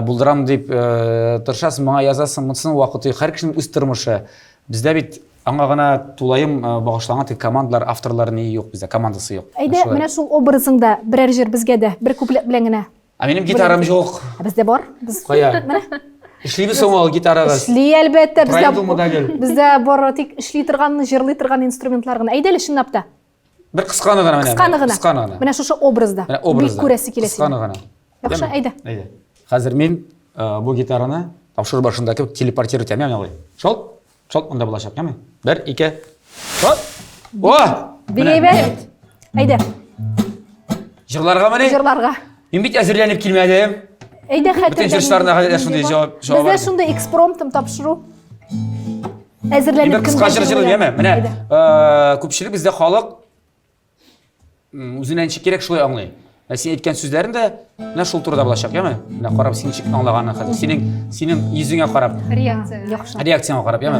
булдырам дип тырышасың, моңа язасың, монысының вакыты юк. Һәр кешенең үз тормышы. Бездә бит Аңа гына тулаем э, багышланган теге командалар, авторлар ни юк бездә, командасы юк. Әйдә, менә шул образыңда берәр җыр безгә дә, бер куплет белән генә. Ә минем гитарам юк. Ә бездә бар. Без Кая? Менә. Эшлиме соң ул гитарагыз? Эшли, әлбәттә, бездә. Бездә бары тик эшли торган, җырлый торган инструментлар гына. Әйдә әле чынлап та. Бер кысканы гына менә. Кысканы гына. Кысканы гына. Менә шушы образда. Менә образда. Бик күрәсе килә Кысканы гына. Яхшы, әйдә. Әйдә. Хәзер мин э, бу гитараны тапшыру башында кебек телепортировать итәм, яме алай. Шол, шол монда булачак, яме. Бер, ике. Шол. О! Бик әйбәт. Әйдә. Җырларга мени? Җырларга. Мин бит әзерләнеп килмәдем. Әйдә хәтер. Бөтен җырчыларына хәзер шундый җавап җавап. Бездә шундый экспромтом тапшыру. Әзерләнеп Бер кыска җыр җырлыйм, яме. Менә э, күпчелек бездә халык үзенә ничек кирәк шулай аңлый. Ә син әйткән сүзләрең дә менә шул турыда булачак, яме? Менә карап син ничек аңлаганын хәзер. Синең синең йөзеңә карап. Реакция. Яхшы. Реакцияңә карап, яме?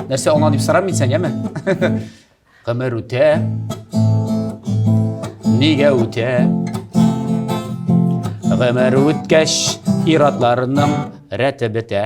Нәрсә аңладың дип сорам мин сән, яме? Гомер үтә. Нигә үтә? Гомер үткәч, иратларның рәте бетә.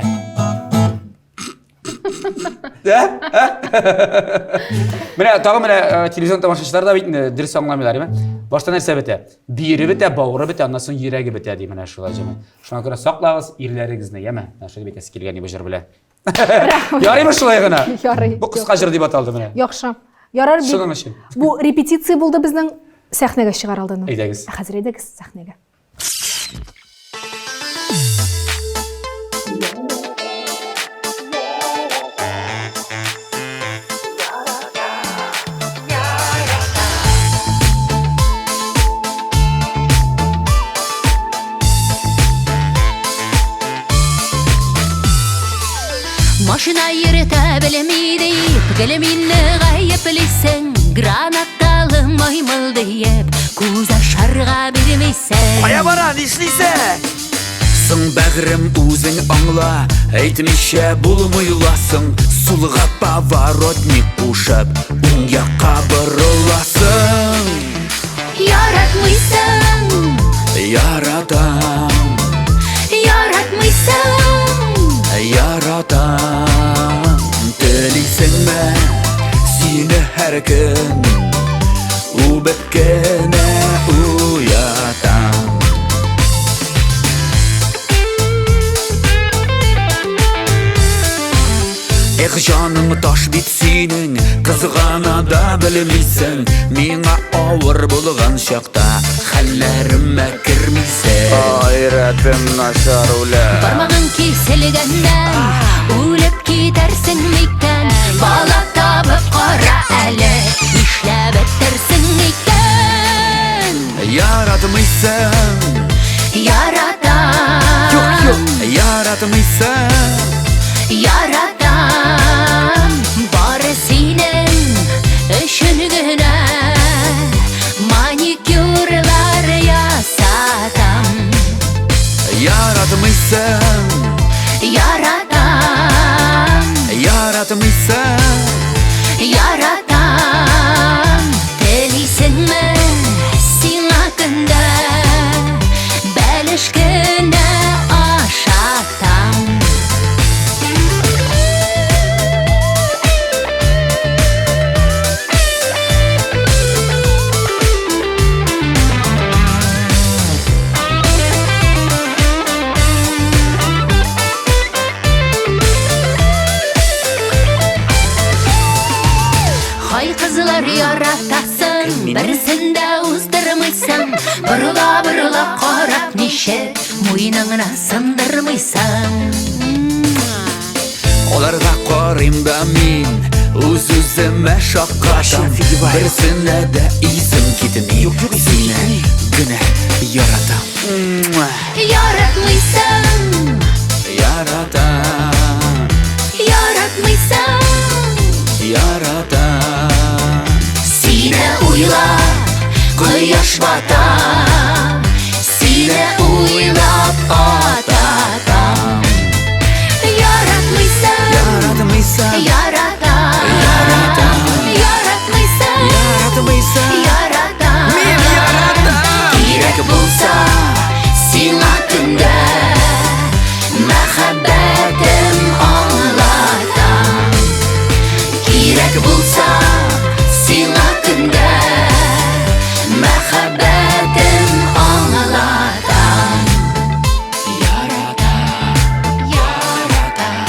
Менә тагын менә э, телевизион тамашачылар да бит инде дөрес аңламыйлар, әйме? Башта нәрсә бетә? Бөере бетә, бавыры бетә, аннан соң йөрәге бетә ди менә шулай җәмә. Шуңа күрә саклагыз ирләрегезне, яме? Менә шулай бит әйтәсе килгән бу җыр белән. Ярыймы шулай гына? Ярый. Бу кыска җыр дип аталды менә. Яхшы. Ярар бик. Шуның өчен. Бу репетиция булды безнең сәхнәгә чыгар алдыннан. Әйдәгез. Ә хәзер әйдәгез сәхнәгә. Машина йөртә белми дип, гел мине гаеплисең. Гранаталы маймыл диеп, күз ашарга бирмисең. Кая бара, нишлисең? Соң бәгърем үзең аңла, әйтмичә булмый ласың. Сулга поворотник кушып, уң якка борыласың. Яратмыйсың. Яратам. Яратмыйсың. Яратам. Телисеңме сине һәр көн үбеп кенә уятам. Эх, җаның таш бит синең, кызгана да белмисең. Миңа авыр булган чакта хәлләремә кермисең. Ай, рәтем начар үлә. Бармагың киселгәннән үлеп китәрсең микән? Бала табып кара әле, нишләп бетерсең икән? Яратмыйсың. Яратам. Юк, юк, яратмыйсың. Яратам. Бары синең өчен генә маникюрлар ясатам. Яратмыйсың. Яратам. Яратмыйсың. Яратам. Телисеңме сиңа көндә бәлеш кенә ашатам? Хай кызлар яратасың, берсен дә уздырмыйсың. Борыла-борыла карап ничек муеныңны сындырмыйсың. Аларга карыйм да мин үз-үземә шаккатам. Берсенә дә исем китми. Сине генә яратам. Яратмыйсың. Яратам. Яратмыйсың. Яратам. Сине уйлап кояш бата, сине уйлап ата таң. Яратмыйсың. Яратмыйсың. Яратам. Яратам. Яратмыйсың. Яратмыйсың. Яратам. Мин яратам. Кирәк булса сиңа көндә мәхәббәтем аңлатам. Кирәк булса сиңа көндә мәхәббәтем аңлатам. Яратам. Яратам.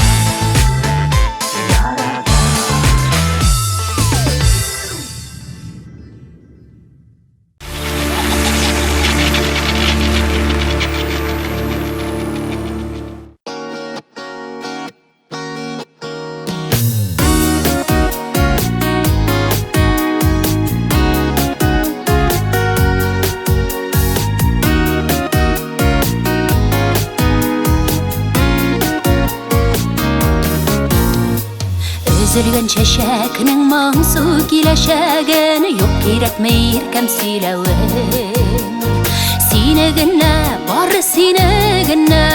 Өзелгән чәчәкнең моңсу киләчәген юк кирәкме иркәм сөйләвең. Сине генә, бары сине генә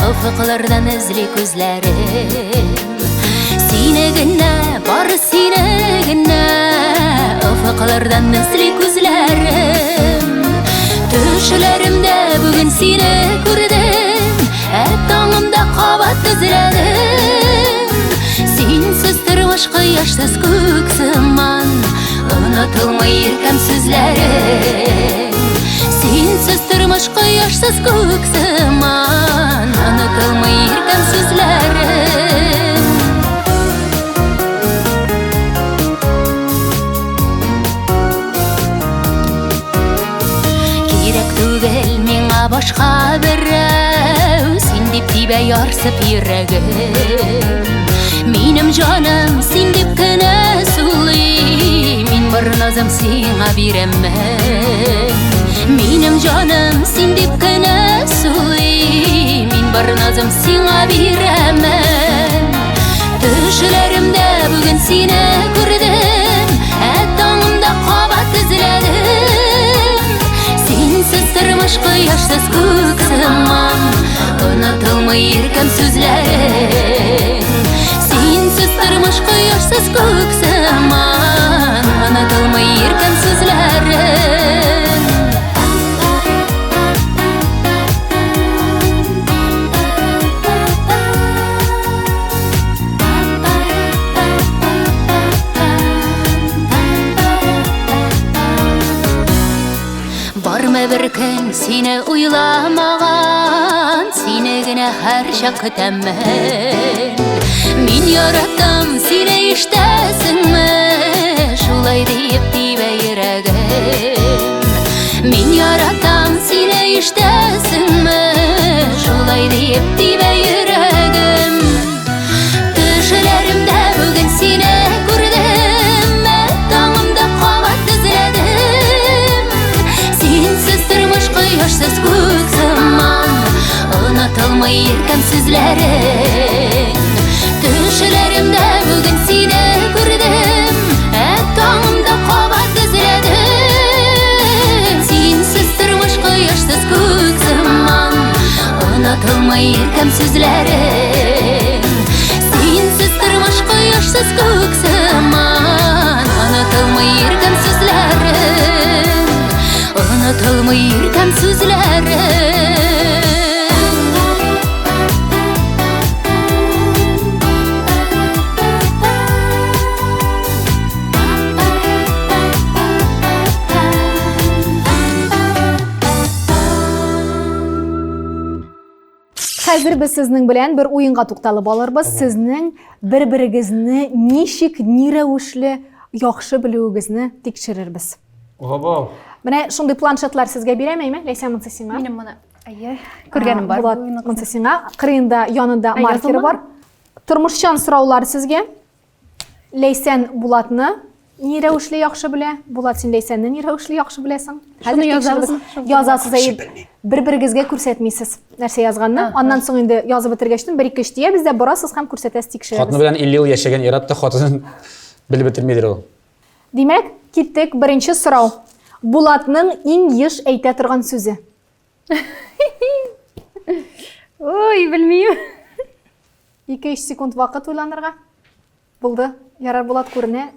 офыклардан эзли күзләрем. Сине генә, бары сине генә офыклардан эзли күзләрем. Төшләремдә бүген сине күрдем, ә таңымда кабат эзләдем. Синсез тормыш кояшсыз күк сыман, онытылмый иркәм сүзләрең. Синсез тормыш кояшсыз күк сыман, онытылмый иркәм сүзләрең. түгел миңа башка берәү, син дип тибә ярсып йөрәгем. Минем җаным син дип кенә сулый, мин бар назым сиңа бирәмен. Минем җаным син дип кенә сулый, мин бар назым сиңа бирәмен. Төшләремдә бүген сине күрдем, ә таңымда кабат эзләдем. Синсез тормыш кояшсыз күк сыман, онытылмый иркәм сүзләрең. Синсез тормыш кояшсыз күк сыман, онытылмый иркәм сүзләрең. Бармы бер көн сине уйламаган, сине генә һәрчак көтәмен. Мин яраттым сине, ишетәсеңме? Шулай диеп тибә йөрәгем. Мин яратам сине, ишетәсеңме? Шулай диеп тибә йөрәгем. Төшләремдә бүген сине күрдем, ә таңымда кабат эзләдем. Синсез тормыш кояшсыз күк сыман, онытылмый иркәм сүзләрең. Төшләремдә бүген сине күрдем, ә таңымда кабат эзләдем. Синсез тормыш кояшсыз күк сыман, онытылмый иркәм сүзләрең. Синсез тормыш кояшсыз күк сыман, онытылмый иркәм сүзләрең. Онытылмый иркәм сүзләрең. Хәзер без сезнең белән бер уенга тукталып алырбыз. Сезнең бер-берегезне ничек, ни рәвешле яхшы белүегезне тикшерербез. Ого. Менә шундый планшетлар сезгә бирәм, әйме? Ләйсән, монысы сиңа. Минем моны әйе, күргәнем бар. Булат, монысы сиңа. Кырыенда, янында маркер бар. Тормышчан сораулар сезгә. Ләйсән Булатны ни рәвешле яхшы белә? Булат, син Ләйсәнне ни рәвешле яхшы беләсең? Шуны язабызмы? Язасыз, әйе. Бер-берегезгә күрсәтмисез нәрсә язганны. Аннан соң инде язып бетергәчтен бер ике өч диябез дә борасыз һәм күрсәтәсез, тикшерәбез. Хатыны белән 50 ел яшәгән ир-ат та хатынын белеп бетермидер ул. Димәк, киттек. Беренче сорау. Булатның иң еш әйтә торган сүзе. Ой, белмим. 2-3 секунд вакыт уйланырга. Булды. Ярар, Булат күренә.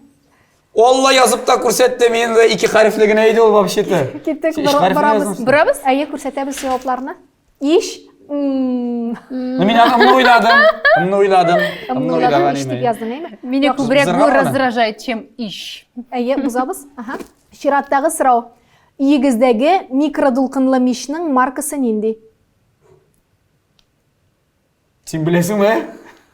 Алла язып та күрсәтте, мин дә ике хәрефле генә иде ул вообще-то. Киттек, Өч хәрефле барабыз. язмыйсың. Барабыз? Әйе, күрсәтәбез җавапларны. Иш. Ну, мин аны ымны уйладым. Ымны уйладым. Ымны уйладым, иш дип яздың, әйме? Мине Яхшы. күбрәк бу Бузырга аны. раздражает, чем иш. Әйе, бузабыз. Ага. Чираттагы сорау. Өегездәге микродулкынлы мичнең маркасы нинди? Син беләсеңме?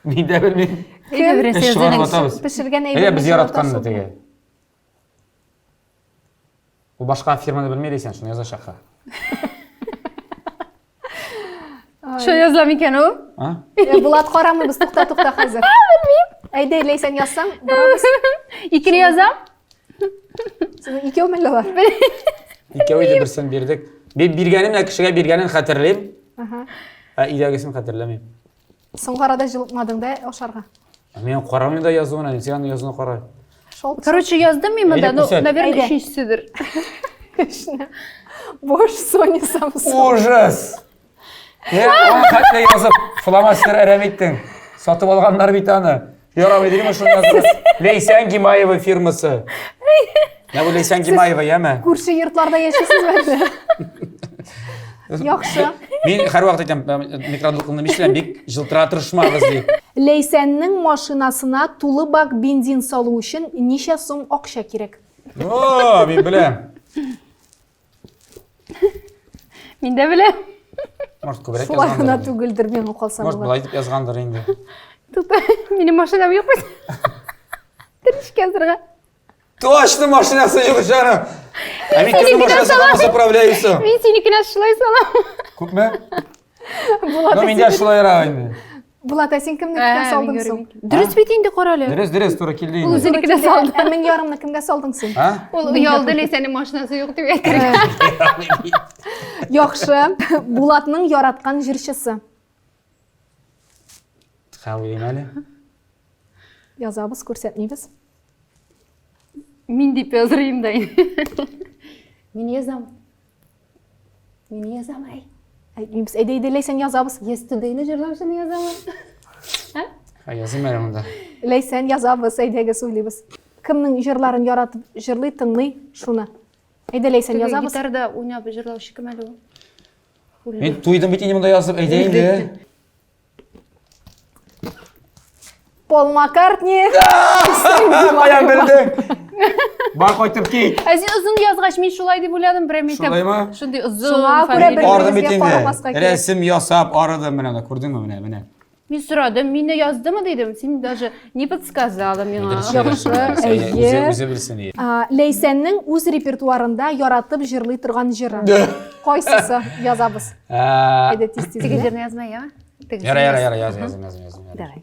Мин дә белмим. Әйдә, берәрсе Эш чыгарып язының. атабыз. Пешергән Әйдә, әйберне без яратканны җылытасың. теге. Ул башка фирманы белми дисәң, шуны язачак. Шул языла микән ул? А? Булат карамыйбыз, тукта, тукта хәзер. Белмим. Әйдә, Ләйсән язсаң, борабыз. Икене язам. Сезнең икәү мәллә алар? Икәү иде, берсен бирдек. Мин биргәнен дә кешегә биргәнен хәтерлим. Ага. Ә өйдәгесен хәтерләмим. Соңгы арада җылытмадың да ашарга. Мин карамыйм да язуын, син аны язуын кара. Шол. Короче, яздым мин монда, Әйдә, ну, күрсәт. наверное, Әйдә. өченчеседер. Точно. Бош Sony Samsung. Ужас! Е, аны хәтта язып, фломастер әрәм иттең. Сатып алганнар бит аны. Ярамый дидеме шуны язып. Ләйсән Гимаева фирмасы. Менә бу Ләйсән Гимаева, яме? Күрше йортларда яшисезме әллә? Яхшы. Мин һәрвакыт әйтәм, микродулкынлы мич белән бик җылтыра тырышмагыз дип. Ләйсәннең машинасына тулы бак бензин салу өчен ничә сум акча кирәк? О, мин беләм. Мин дә беләм. Может, күбрәк Шулай гына язгандыр. түгелдер миңа калса. Может, болай дип язгандыр инде. Тукта, минем машинам юк бит. Тәришкә язырга. Точно машинасы юк, җаным. Ә мин кемнең машинасына заправляюсь? Мин синекенә шулай салам. Күпме? Булат, Ну, миндә шулайрак инде. Булат, ә син кемнекенә салдың соң? Дөрес бит инде, кара әле. Дөрес, дөрес, туры килде Ул инде. үзенекенә салды. Ә мең ярымны кемгә салдың син? А? Ул оялды, Ләйсәнең машинасы юк дип әйтергә. Яхшы. Булатның яраткан җырчысы. Хә, уйлыйм әле. Язабыз, күрсәтмибез. Мин дип язырыйм да инде. Мин язам. Мин язам, әй. Әйтмибез. Әйдә, әйдә, Ләйсән язабыз. Yesterday-не җырлаучыны язамы? Хә, языйм әле монда. Ләйсән язабыз, әйдәгез уйлыйбыз. Кемнең җырларын яратып җырлый, тыңлый шуны. Әйдә, Ләйсән язабыз. Гитарада уйнап җырлаучы кем әле ул? Мин туйдым бит инде монда язып, әйдә инде. Пол Маккартни. Каян белдең? Бар кайтып кит. Ә син озын язгач, мин шулай дип уйладым, прям әйтәм. Шулаймы? Шундый озын. Шуңа күрә фамилия. бер- Ардым бит Беребезгә инде. карамаска кирәк. Рәсем ясап арыдым менә монда, күрдеңме менә, менә. Мин сорадым, мине яздымы дидем, син даже не подсказала миңа. Яхшы, әйе. Үзе белсен ие. А, Ләйсәннең үз репертуарында яратып җырлый торган җыры. Кайсысы язабыз? Ә, Әйдә тиз-тиз. Теге генә. җырны язма, яме? Теге Яра, яра, яра, яз, язым, язым, язым. яра. Давай.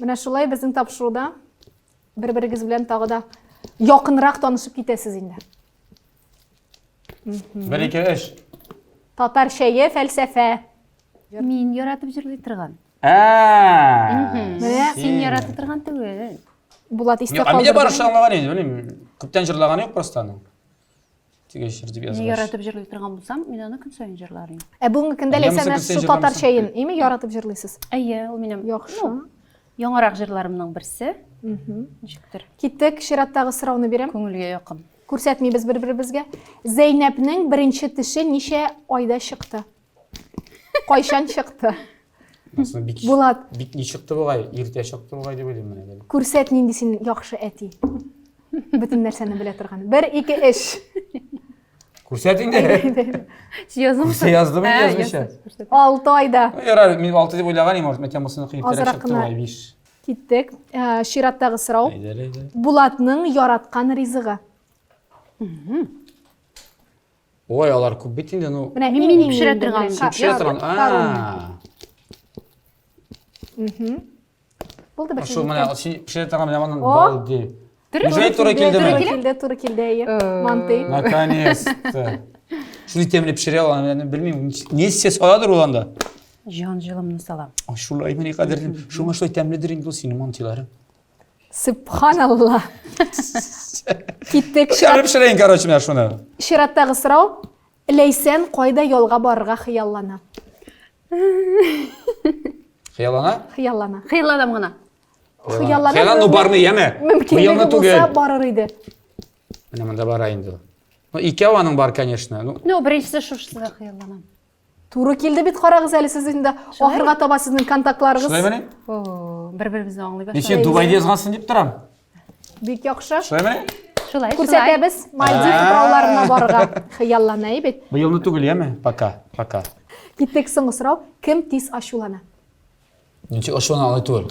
Менә шулай безнең тапшыруда бер-берегез белән тагы да якынрак танышып китәсез инде. Бер, ике, өч. Татар чәе, фәлсәфә. Мин яратып җырлый торган. Ә. Менә Син ярата торган түгел. Булат истә Юк, ә миндә калдырды. бар аңлаган инде, белмим. Күптән җырлаган юк просто аның. Теге җыр дип Мин язгач. яратып җырлый торган булсам, мин аны көн саен җырлар идем. Ә бүгенге көндә Әллә Ләйсән мусор менә көн саен шул татар җырламыйсың? чәен, име яратып җырлыйсыз? Әйе, ул минем. Яхшы. Ну, яңарак җырларымның берсе. Ничектер, Киттек, чираттагы сорауны бирәм. күңелгә якын. Күрсәтмибез бер-беребезгә. Зәйнәпнең беренче теше ничә айда чыкты? Кайчан чыкты? Монысы бик Булат. Бик ни чыкты бугай, иртә чыкты бугай дип уйлыйм менә. Күрсәт нинди син яхшы әти. Бөтен нәрсәне белә торган. Бер, ике, өч. Күрсәт инде. Син яздыңмы? Күрсә яздым инде язмыйча. Алты айда. Ярар, мин 6 дип уйлаган идем, может, мәтәм булсын иртәрәк Азрак чыкты кына. бугай 5. Киттек. Э, Чираттагы сорау. Әйдә, әйдә. Булатның яраткан ризыгы. Ой, алар күп бит инде, ну. Менә Мин- иң мин иң пешерә инде торган. беләм. Син пешерә торган. Паром. А. Булды бер Шул менә син пешерә торган менә моның О! бал ди. Неужели туры килдеме? Туры килде, туры килде, әйе. Мантый. Наконец-то. Шундый тәмле пешерә ала, мин белмим, нәрсә саладыр ул анда. Җан җылымны салам. Ай, шулай мени кадерлем. Шуңа шулай тәмледер инде ул синең мантыйларың. Сөбханалла. Киттек. Тәмле пешерәйин, короче, менә шуны. Чираттагы сорау. Ләйсән кайда ялга барырга хыяллана? Хыяллана? Хыяллана. Хыялланам гына. Хыяллана. Хыяллана, ну бармый, яме. Мөмкинлеге Быелны булса түгел. барыр иде. Менә монда бара инде ул. Ну, икәү аның бар, конечно. Ну, Ну, беренчесе шушысына хыялланам. Туры килде бит, карагыз әле сез инде. Ахырга таба сезнең контактларыгыз. шулаймыни? О, бер-беребезне аңлый Мин башладык. син Дубайда язгансың дип торам. Бик яхшы. Шулаймыни? Шулай, шулай. Күрсәтәбез, Мальдив утрауларына барырга хыяллана бит. Быелны түгел, яме? Пока, пока. Киттек соңгы сорау. Кем тиз ачулана? Ничек ачулана алай түгел.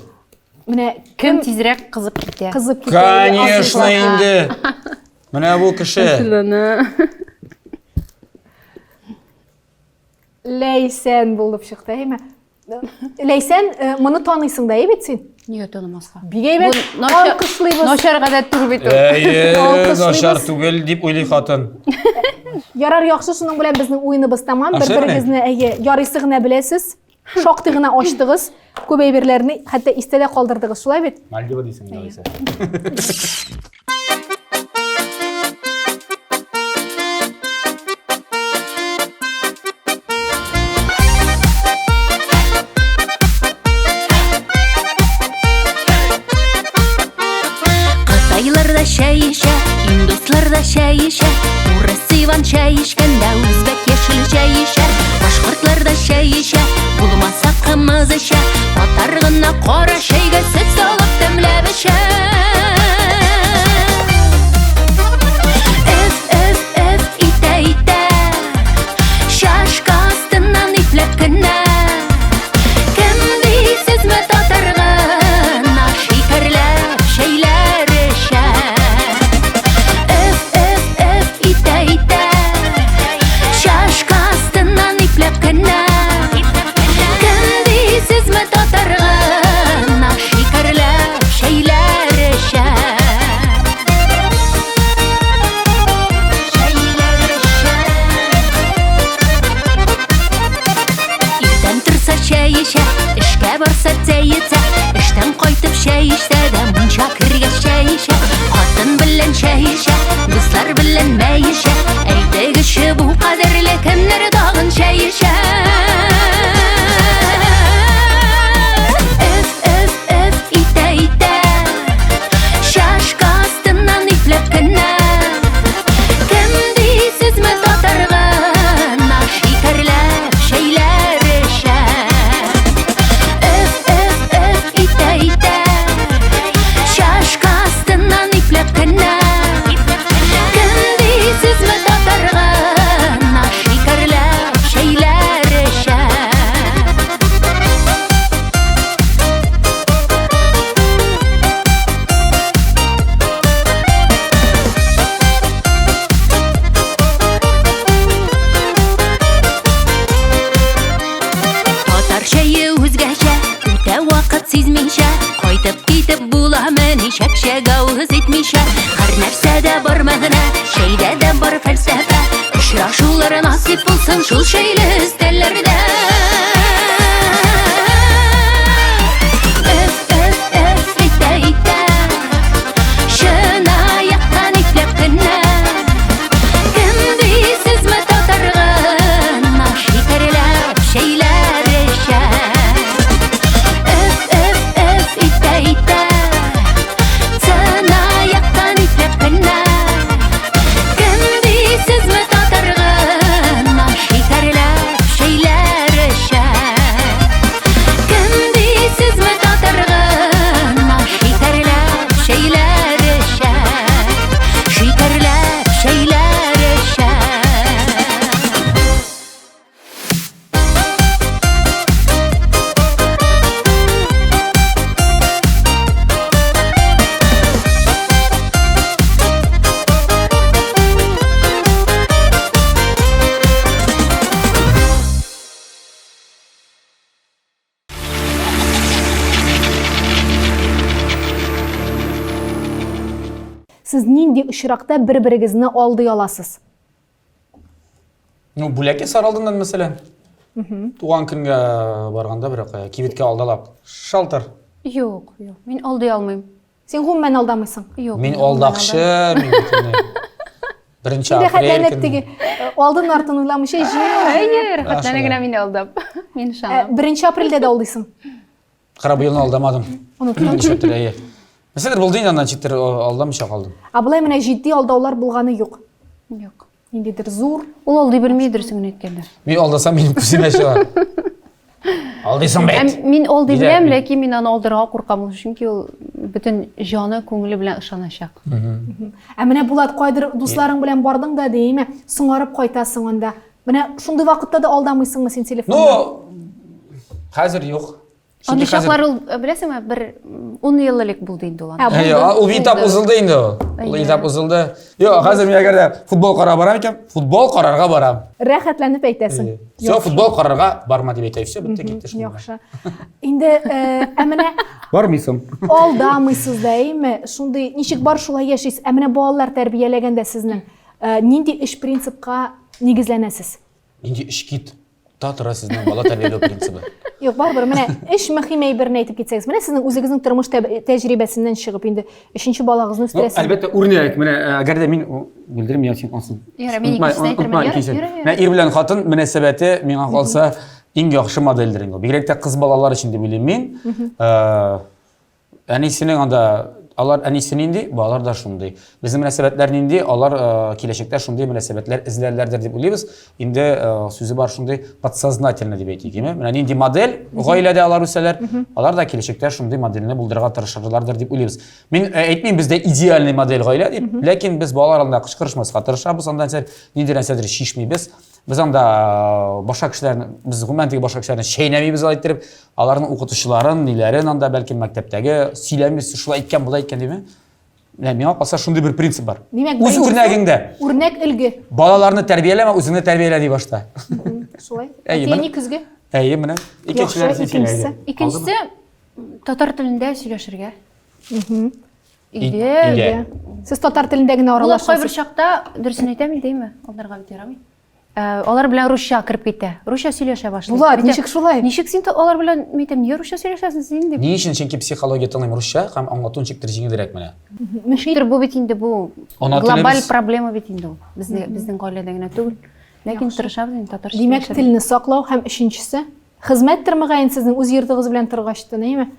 Менә Кем тизрәк кызып китә? кызып китә? Конечно ачулана? инде. Менә бу кеше. Ачулана. Ләйсән булып чыкты, әйме? Ләйсән, э, моны таныйсың да, әй бит син? Нигә танымаска? Бик әйбәт. Бу начар- Алкышлыйбыз. Начар гадәт түгел бит ул. Әйе, Алкышлыйбыз. начар түгел дип уйлый хатын. Ярар, яхшы, шуның белән безнең уеныбыз тамам. А, шулаймыни? Бер-берегезне әйе, ярыйсы гына беләсез. Шактый гына ачтыгыз. Күп әйберләрне хәтта истә дә калдырдыгыз, шулай бит? Мальдива дисең инде алайса. Кытайлар да чәй эчә, индуслар да чәй эчә, урыс Иван чәй эчкәндә үзбәк яшел чәй эчә, башкортлар да чәй эчә, булмаса кымыз эчә, татар гына кара чәйгә сөт салып тәмләп эчә. Өф, өф, өф итә итә, чашка астыннан ипләп кенә. Кем дисезме татар гына шикәрләп чәйләр эчә. Өф, өф, өф Мунча кергәч чәй эчә, хатын белән чәй эчә, дуслар белән мәй эчә. Әйтегезче, бу кадерле кемнәр тагын чәй эчә? Өф, өф, өф итә, итә. Чашка астыннан ипләп кенә. Кем дисезме татар гына, икәрләп чәйләр эчә. Өф, өф, өф итә, итә. Чашка астыннан ипләп кенә. Кем дисезме татар гына, икәрләп чәйләр эчә. Татар чәе үзгәчә, үтә вакыт сизмичә, кайтып китеп буламыни чәкчәк авыз итмичә. Һәр нәрсәдә бар мәгънә, чәйдә дә бар фәлсәфә. Очрашулар насыйп булсын шул чәйле өстәлләрдә. Өф, өф, өф итә, итә. Чынаяктан ипләп кенә. Кем дисезме татар гына, шикәрләп чәйләр эчә. Өф, өф, өф итә, итә. Чынаяктан ипләп кенә. Кем дисезме татар гына, шикәрләп чәйләр эчә. Кем дисезме татар гына, шикәрләп чәйләр эчә. Шикәрләп чәйләр эчә. Сез нинди очракта бер-берегезне алдый аласыз? Ну, бүләк ясар алдыннан, мәсәлән. Туган көнгә барганда бер кая кибеткә алдалап. Шалтыр. Юк, юк, мин алдый алмыйм. Син гомумән алдамыйсың. Юк. Мин алдакчы, мин бөтенләй. Беренче апрель Рәхәтләнеп көнне. теге э, алдын артын уйламыйча җиңел. Әйе, рәхәтләнә генә мине алдап. Мин Э, ышанам. Беренче апрельдә дә алдыйсың. Кара быелны алдамадым. Оныттың. Ничектер, әйе. Нәрсәдер булды инде аннан читтер алдамыйча калдым. Ә болай менә җитди алдаулар булганы юк. Юк. Ниндидер зур. Ул алдый белми, дөресен генә әйткәндә. Мин алдасам минем күземә чыга. Алдыйсың Ә бит. мин алдый Дилә, беләм, мин- ләкин мин аны алдырга куркам, чөнки ул бөтен җаны, күңеле белән ышаначак. Ә менә Булат, кайдыр дусларың белән бардың да дейме, соңарып кайтасың анда. Менә шундый вакытта да алдамыйсыңмы син телефонда? Ну, хәзер юк. Чөнки Андый хәзер- чаклар ул, э, беләсеңме, бер 10 ел элек булды инде ул. Ә, андый. Әйе, булды. ул этап узылды инде ул. Ул Әйе. этап узылды. Юк, хәзер мин әгәр дә футбол карарга барам икән, футбол карарга барам. Рәхәтләнеп әйтәсең. Все, футбол карарга барма дип әйтә. Все, бетте китте шунда. Яхшы. Инде э, ә менә Бармыйсың. алдамыйсыз да, әйеме? Шундый ничек бар шулай яшисез. Ә менә балалар тәрбияләгәндә сезнең э, нинди өч принципка нигезләнәсез? Нинди өч кит та тора сезнең бала тәрбияләү принцибы? Юк, барыбер менә өч мөһим әйберне әйтеп китсәгез. Менә сезнең үзегезнең тормыш тәҗрибәсеннән чыгып инде өченче балагызны Ну, үстерәсез. әлбәттә, үрнәк. Менә э, әгәр дә мин бүлдерим, я син алсын. Ярар, мин икенчесен әйтермен. Ярар, ярар, ярар. Менә ир белән хатын мөнәсәбәте миңа калса иң яхшы модельдер инде. Бигрәк тә кыз балалар өчен дип уйлыйм мин. Э, Әнисенең анда алар әнисе нинди, балалар да шундый. Безнең мөнәсәбәтләр нинди, алар э, киләчәктә шундый мөнәсәбәтләр эзләрләрдер дип уйлыйбыз. Инде э, сүзе бар шундый подсознательно дип әйтик, име? Менә нинди модель гаиләдә алар үсәләр, алар да киләчәктә шундый модельне булдырырга тырышырлардыр дип уйлыйбыз. Мин э, әйтмим бездә идеальный модель гаилә дип, ләкин без балалар алдында кычкырышмаска тырышабыз, анда нәрсә, нинди нәрсәдер чишмибез. Без анда э, башка кешеләрне, без гомумән теге башка кешеләрне чәйнәмибез алай иттереп, аларның укытучыларын, ниләрен анда бәлкем мәктәптәге сөйләмибез, шулай иткән, болай иткән диме? Менә миңа калса шундый бер принцип бар. Димәк, Үз беренчесе- үрнәгеңдә Үрнәк өлге. балаларны тәрбияләмә, үзеңне тәрбиялә ди башта. Шулай. Әйе, Әти-әни менә- көзге. Әйе, менә. Икенчеләре Яхшы, икенчесе. Икенчесе татар телендә сөйләшергә. Өйдә. Өйдә. Сез татар телендә генә Булат кайбер аралашасыз. чакта дөресен әйтәм инде, әйме? Алдарга бит ярамый. Э, алар белән русча кереп китә. Русча сөйләшә башлый. Булат, ничек шулай? Ничек син алар белән, мин әйтәм, нигә русча сөйләшәсең син дип. Ни өчен? Чөнки психология тыңлыйм русча һәм аңлату ничектер җиңелрәк менә. Ничектер бу бит инде бу глобаль проблема бит инде ул. Безне безнең гаиләдә генә түгел. Ләкин тырышабыз инде татарча. Димәк, телне саклау һәм өченчесе хезмәттер мөгаен сезнең үз йортыгыз белән торгач та, әйеме?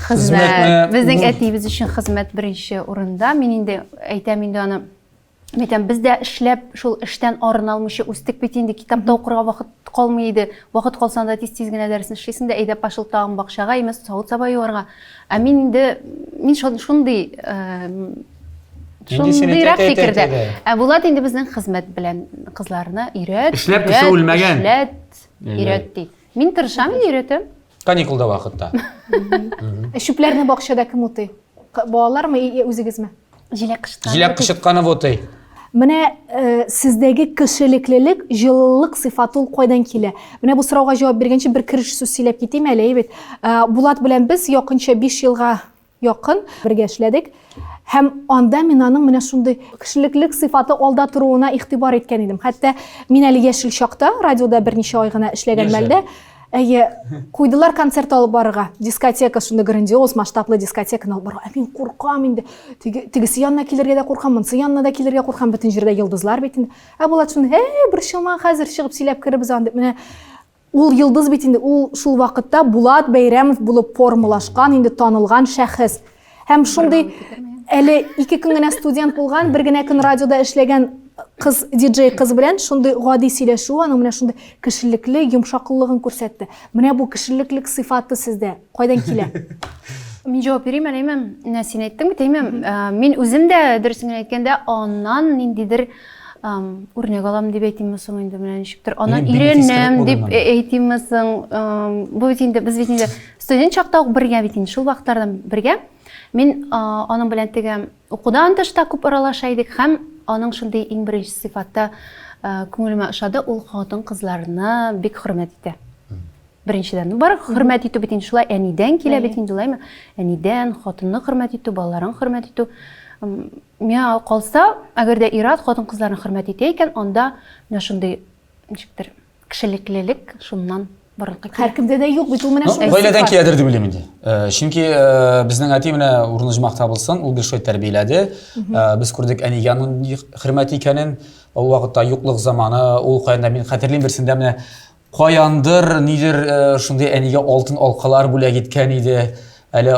Хезмәт. Безнең әтиебез өчен хезмәт беренче урында. Мин инде әйтәм инде аны Әйтәм, без дә эшләп, шул эштән арына алмыйча үстек бит инде, китап та укырга вакыт калмый иде. Вакыт калса да тиз-тиз генә дәресне эшлисең дә, әйдә пошел тагын бакчага, имеш, савыт-саба юарга. Ә мин инде, мин шундый, шундыйрак фикердә. Ә Булат инде безнең хезмәт белән кызларны өйрәт, Эшләп кеше үлмәгән. Эшләт, өйрәт ди. Мин тырышам инде өйрәтәм. Каникулда вакытта. Ә чүпләрне бакчада кем утый? Балалармы, үзегезме? Җиләк кычытканы. Җиләк кычытканы утый. Менә э, сездәге кешелеклелек, җылылык сыйфаты ул кайдан килә? Менә бу сорауга җавап биргәнче бер кереш сүз сөйләп китим әле, әйбәт. Э, Булат белән без якынча 5 елга якын бергә эшләдек. Һәм анда мин аның менә шундый кешелеклек сыйфаты алда торуына игътибар иткән идем. Хәтта мин әле яшел чакта радиода берничә ай гына эшләгән мәлдә, әйе, куйдылар концерт алып барырга. Дискотека, шундый грандиоз, масштаблы дискотеканы алып барырга. Ә мин куркам инде. Теге, тегесе янына килергә дә куркам, монысы янына да килергә куркам. Бөтен җирдә йолдызлар бит инде. Ә Булат шундый, әй, борчылма, хәзер чыгып сөйләп керербез аны дип. Менә Ул йолдыз бит инде, ул шул вакытта Булат Бәйрәмов булып формалашкан, инде танылган шәхес. Һәм шундый әле ике көн генә студент булган, бер генә көн радиода эшләгән кыз, диджей кыз белән шундый гади сөйләшү аның менә шундый кешелекле йомшаклыгын күрсәтте. Менә бу кешелеклек сыйфаты сездә кайдан килә? Мин җавап бирим әле, әймәм. Менә син әйттең бит, әймәм. Э, мин үзем дә дөресен генә әйткәндә, аннан ниндидер үрнәк алам дип әйтимме соң инде менә ничектер аннан өйрәнәм дип әйтимме соң бу бит инде без бит инде студент чакта ук бергә бит инде шул вакытлардан бергә мин аның белән теге укудан тыш та күп аралаша идек һәм аның шундый иң беренче сыйфаты күңелемә ошады ул хатын кызларны бик хөрмәт итә Беренчедән, ну бар хөрмәт итү бит инде шулай әнидән килә бит инде, шулаймы? Әнидән, хатынны хөрмәт итү, балаларын хөрмәт итү. Миңа калса, әгәр дә ир-ат хатын-кызларны хөрмәт итә икән, анда менә шундый ничектер кешелеклелек шуннан барлыкка килә. Һәркемдә дә юк бит ул менә шундый. Гаиләдән киләдер дип уйлыйм инде. Э, чөнки э, безнең әти менә урыны җомах табылсын, ул гел шулай тәрбияләде. Э, без күрдек әнигә аның нинди хөрмәт икәнен. Ул вакытта юклык заманы, ул каян да мин хәтерлим берсендә менә Каяндыр, нидер э, шундый әнигә алтын алкалар бүләк иткән иде. Әле э,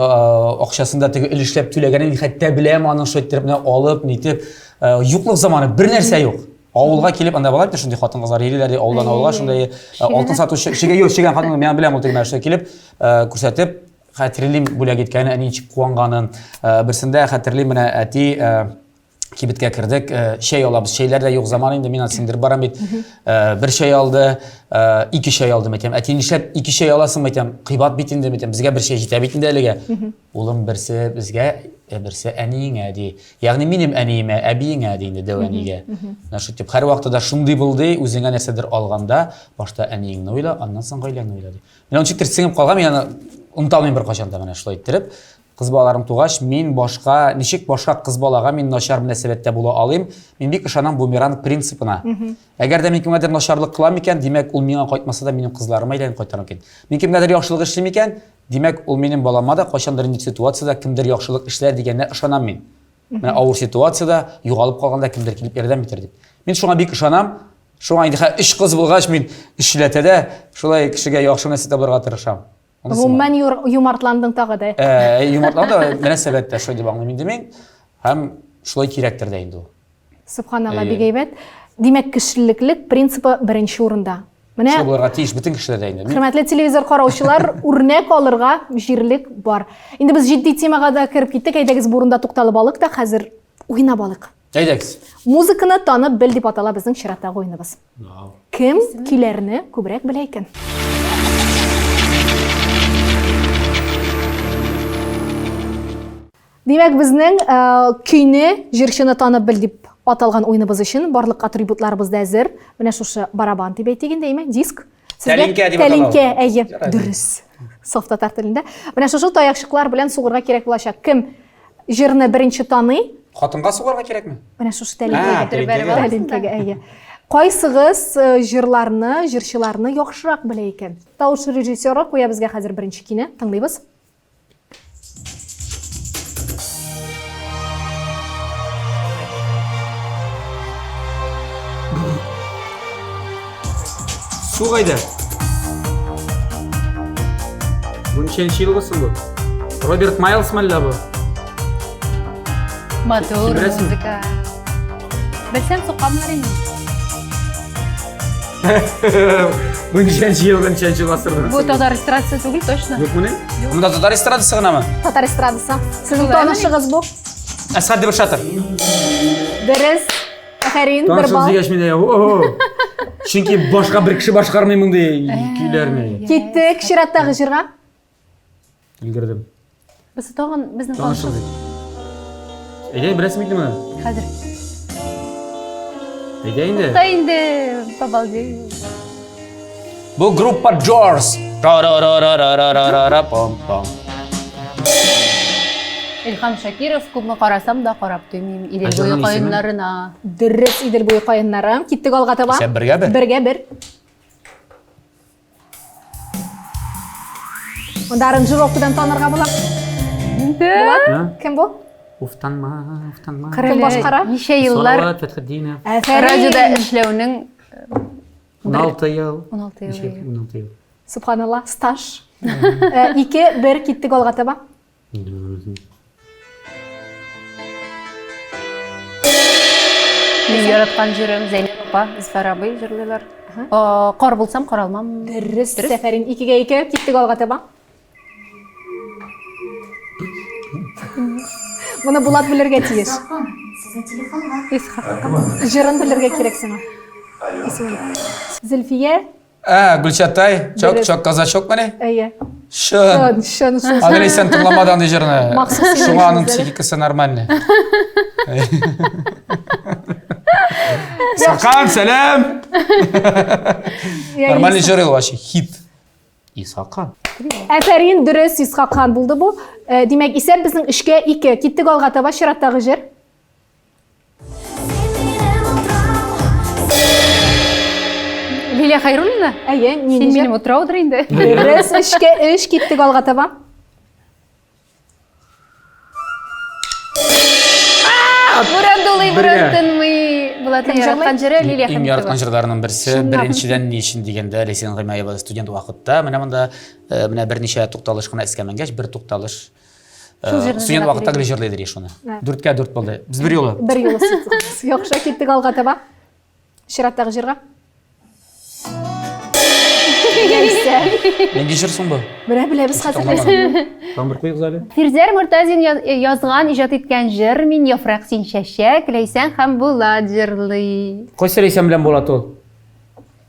акчасын да теге өлешләп түләгәнен хәтта беләм аның шулай иттереп менә алып, нитеп. Э, юклык заманы, бер нәрсә юк. Авылга килеп, анда була бит шундый хатын-кызлар йөриләр, ди, авылдан авылга шундый алтын сатучы, чегә юк, чегән хатын, мин беләм ул теге нәрсә килеп, күрсәтеп, хәтерлим бүләк иткәнен, әни ничек куанганын. Берсендә хәтерлим менә әти кибеткә кердек, э, чәй алабыз. Чәйләр дә юк заман инде, мин аны сеңдереп барам бит. Э, бер чәй алды, э, ике чәй алды, әйтәм. Әти, нишләп ике чәй аласың, әйтәм. Кыйбат бит инде, әйтәм. Безгә бер чәй җитә бит инде әлегә. Улым, берсе безгә, берсе әниеңә, ди. Ягъни минем әниемә, әбиеңә, ди инде, дәү әнигә. Менә шул дип, һәрвакытта да шундый булды, үзеңә нәрсәдер алганда, башта әниеңне уйла, аннан соң гаиләңне уйла, ди. Менә ничектер сеңеп калган, мин аны оныта алмыйм беркайчан да менә шулай иттереп. Кыз балаларым тугач, мин башка, ничек башка кыз балага мин начар мөнәсәбәттә була алыйм? Мин бик ышанам бумеранг принципына. Әгәр дә мин кемгәдер начарлык кылам икән, димәк, ул миңа кайтмаса да, минем кызларыма әйләнеп кайтыр мөмкин. Мин кемгәдер яхшылык эшлим икән, димәк, ул минем балама да кайчандыр нинди ситуациядә кемдер яхшылык эшләр дигәненә ышанам мин. Менә авыр ситуациядә, югалып калганда кемдер килеп ярдәм итәр дип. Мин шуңа бик ышанам. Шуңа инде хәзер өч кыз булгач, мин өчләтә дә шулай кешегә яхшы мөнәсәбәттә булырга тырышам. Гомумән юмартландың тагы да. Ә, юмартланды, мөнәсәбәттә шулай дип аңлыйм инде мин. Һәм шулай кирәктер дә инде ул. Субханалла, бик әйбәт. Димәк, кешелеклек принципы беренче урында. Менә Шул булырга тиеш бөтен кешеләрдә инде. Хөрмәтле телевизор караучылар, үрнәк алырга җирлек бар. Инде без җитди темага да кереп киттек. Әйдәгез, бу урында тукталып алыйк та, хәзер уйнап алыйк. Әйдәгез. Музыканы танып бел дип атала безнең чираттагы уеныбыз. Кем көйләрне күбрәк белә икән? Димәк, безнең э, көйне, җырчыны танып бел дип аталган уеныбыз өчен барлык атрибутларыбыз да әзер. Менә шушы барабан дип әйтик инде, әйме? Диск. Сезгә Тәлинкә дип атала. Тәлинкә, әйе, дөрес. Саф татар телендә. Менә шушы таякчыклар белән сугырга кирәк булачак. Кем җырны беренче таный? Хатынга сугарга кирәкме? Менә шушы тәлинкәгә. Тәлинкәгә. Тәлинкәгә, әйе. Кайсыгыз э, җырларны, җырчыларны яхшырак белә икән? Тавыш режиссеры куя безгә хәзер беренче көйне. Тыңлыйбыз. Су кайда? Бу ничәнче елгы соң бу? Роберт Майлз мәллә бу? Матур Беләсеңме? музыка. Белсәм сукамнар инде. Бу ничәнче елгы, ничәнче гасырдың? Бу татар эстрадасы түгел, точно. Юк моны? Монда татар эстрадасы гынамы? Татар эстрадасы. Сезнең Шулаймы? танышыгыз бу. Әсхәт Дебершатов. Дөрес. Афәрин, бер Танышыгыз балл. дигәч мине, о. Чөнки башка бер кеше башкармый мондый көйләрне. Киттек чираттагы җырга. Өлгердем. Без тагын безнең Танышыгыз. танышыбыз. Әйдә, беләсең бит моны? Хәзер. Әйдә инде. Та инде побалдею. Бу группа Jaws. Ра-ра-ра-ра-ра-ра-ра-ра пам-пам. Илһам Шакиров күпме карасам да карап туймыйм. Идел Ә буе җырның исеме? каеннарына. Дөрес, Идел буе каеннары. Киттек алга таба. Исәп бергә бер. Бергә бер. Монда аранжировкадан танырга була. Булат, кем бу? Уфтанма, уфтанма. Кем башкара? Ничә еллар Салават Фәтхетдинов. Афәрин. радиода эшләүнең 16 ел. 16 ел, Ничә? әйе. 16 ел. Субханалла, стаж. 2 1 киттек алга таба. Мин яраткан җырым Зәйнәб апа, Зөфәр абый җырлыйлар. Кар булсам, кар алмам. Дөрес, афәрин. 2-гә 2 киттек алга таба. Моны Булат белергә тиеш. Җырын белергә кирәк сиңа. Исемен. Зөлфия, Ә, Гөлчатай, чок, Дөрес. чок, казачок мени? әйе. Чын. Чын, чын, чын. Андрей, сен тыңламады андый җырны. Махсус Шуңа аның сөйләшү психикасы нормальный. Сакан, сәлам! Нормальный җыр ул вообще, хит. Исакан. Афәрин, дөрес, Исхак хан булды бу. Э, Димәк, исәп безнең 3-кә 2. Киттек алга таба чираттагы җыр. Лилия Хайруллина? Әйе, нинди Син җыр? минем утраудыр инде. Дөрес, 3-кә 3 киттек алга таба. Буран дулый, буран Бергә. тынмый. Булатның Кем җырлый? яраткан җыры Лилия Иң Хәмитова. яраткан җырларының берсе, Чынлап. беренчедән ни өчен дигәндә, Ләйсән Гыймаева студент вакытта, менә монда э, менә берничә тукталыш кына эскәмәнгәч, бер тукталыш э, Шул җырны студент җырлап вакытта йөри. гел җырлый иде шуны. Ә. Дүрткә дүрт булды. Без бер юлы. Бер юлы сүз. Яхшы, киттек алга таба. Чираттагы җырга. Нәрсә? Нинди җыр соң бу? Менә беләбез хәзер. Тагын бер куегыз әле. Фирзәр Мортазин язган, иҗат иткән җыр Мин яфрак син чәчәк, Ләйсән һәм Булат җырлый. Кайсы Ләйсән белән Булат ул?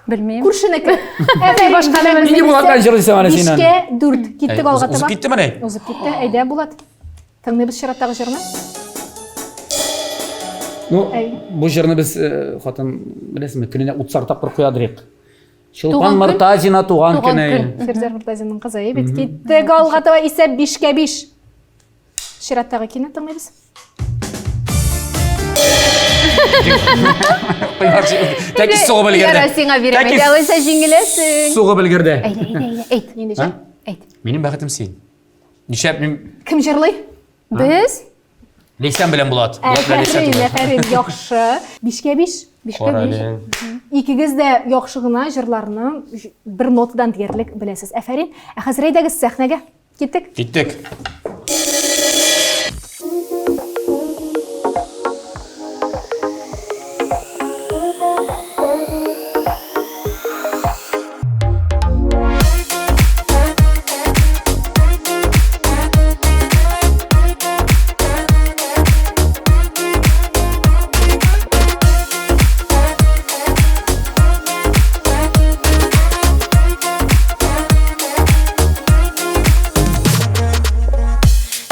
Белмим. Күршенеке. Әфәрин, Башка димәк, Нинди Булат белән җырлыйсың әле син аны? Бишкә дүрт. Киттек алга таба. Узып киттемени? Узып китте. Әйдә, Булат. Тыңлыйбыз чираттагы җырны. Ну, Әй. бу җырны без э, хатын беләсеңме, көненә 30 тапкыр куядырык. Чулпан Туган көн. Мортазина туган Туган көне. көн. Фирзәр Мортазинның кызы әй бит. Киттек алга таба исәп 5-кә 5. Чираттагы көйне тыңлыйбыз. Тәки сугып өлгерде. Яра сиңа бирәм. Тәки Әйдә, алайса җиңеләсең. Сугып өлгерде. Әйдә, әйдә, әйдә, әйт. Нинди җыр? Әйт. Минем бәхетем син. Нишләп мин Кем җырлый? Без Ләйсән белән Булат. Булат белән Ләйсән Афәрин, түгел. афәрин, яхшы. 5-кә 5. 5-кә Кара 5. әле. Икегез дә яхшы гына җырларны бер нотадан диярлек беләсез. Афәрин. Ә хәзер әйдәгез сәхнәгә. Киттек. Киттек.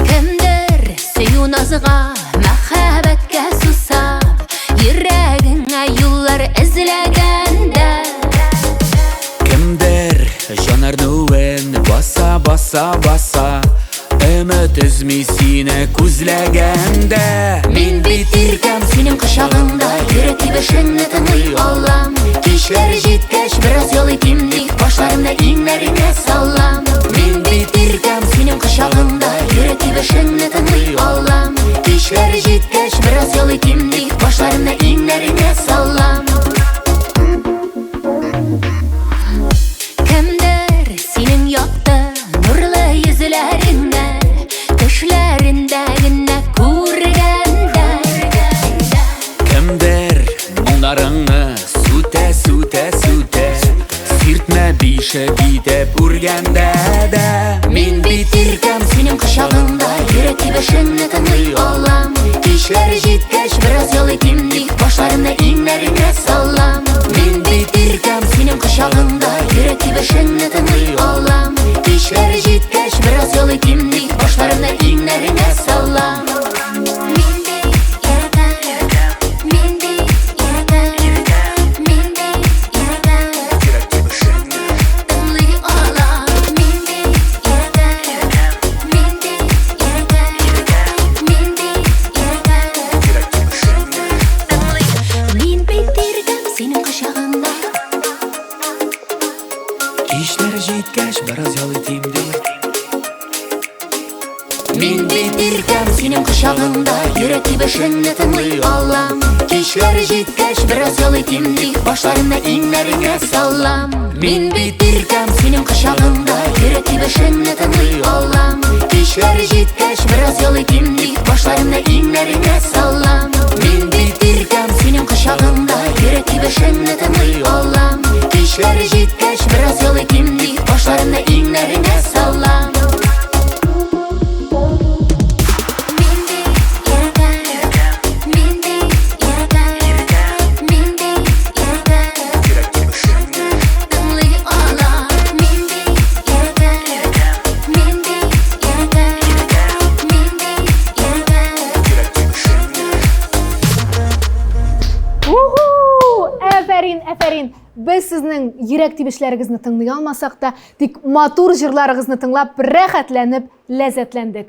Кемдер сөю назга, мәхәббәткә сусап, йөрәгеңә юллар эзләгәндә. Кемдер җан әрнүен баса, баса, баса, өмет Өмет өзми сине күзләгәндә. Мин бит иркәм синең кочагыңда, йөрәк тибешеңне тыңлый алам. Кичләр җиткәч, бераз ял итим дип, башларымны иңнәреңә салам. Мин бит иркәм синең кочагыңда, йөрәк тибешеңне тыңлый алам. Кичләр җиткәч, бераз ял итим дип, башларымны иңнәреңә салам. Кемдер синең якты, нурлы йөзләреңне төшләрендә генә күргәндә. Кемдер моңнарыңны сүтә, сүтә, сүтә, Сиртмә бишек итеп үргәндә дә. Мин бит иркәм синең кочагыңда, йөрәк тибешеңне тыңлый алам. Кичләр җиткәч, бераз ял итим дип, башларымны иңнәреңә салам. Мин бит иркәм синең кочагыңда, йөрәк тибешеңне тыңлый алам. Кичләр җиткәч, бераз ял итим дип, башларымны иңнәреңә салам. Мин бит иркәм, мин бит иркәм, мин бит иркәм, тыңлый алам. Мин бит иркәм, мин бит иркәм, мин бит иркәм, тыңлый. Мин бит иркәм синең кочагыңда. Кичләр җиткәч, бераз ял итим дип. Мин бит иркәм синең кочагыңда, йөрәк тибешеңне тыңлый алам. Кичләр җиткәч, бераз ял итим дип, башларымны иңнәреңә салам. Мин бит иркәм синең кочагыңда, йөрәк тибешеңне тыңлый алам. Кичләр җиткәч, бераз ял итим дип, башларымны иңнәреңә салам. Мин бит иркәм синең кочагыңда, йөрәк тибешеңне тыңлый алам. Кичләр җиткәч, бераз ял итим дип, башларымны иңнәреңә салам. Мин бит иркәм, мин бит иркәм, мин бит иркәм, тыңлый алам. Мин бит иркәм, мин бит иркәм, мин бит иркәм. Уху! Әфәрин, әфәрин! Без сезнең йөрәк тибешләрегезне тыңлый алмасак та, тик матур җырларыгызны тыңлап, рәхәтләнеп, ләззәтләндек.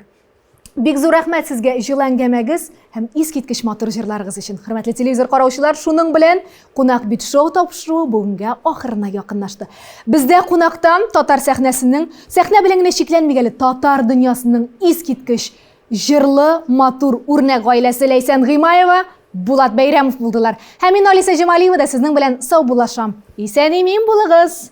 Бик зур рәхмәт сезгә җылы әңгәмәгез һәм искиткеч матур җырларыгыз өчен. Хөрмәтле телевизор караучылар, шуның белән Кунак бит шоу тапшыруы бүгенгә ахырына якынлашты. Бездә кунактан татар сәхнәсенең, сәхнә белән генә чикләнмик әле, татар дөньясының искиткеч җырлы, матур үрнәк гаиләсе Ләйсән Гыймаева, Булат Бәйрәмов булдылар. Һәм мин Алиса Җамалиева да сезнең белән саубуллашам. Исән-имин булыгыз!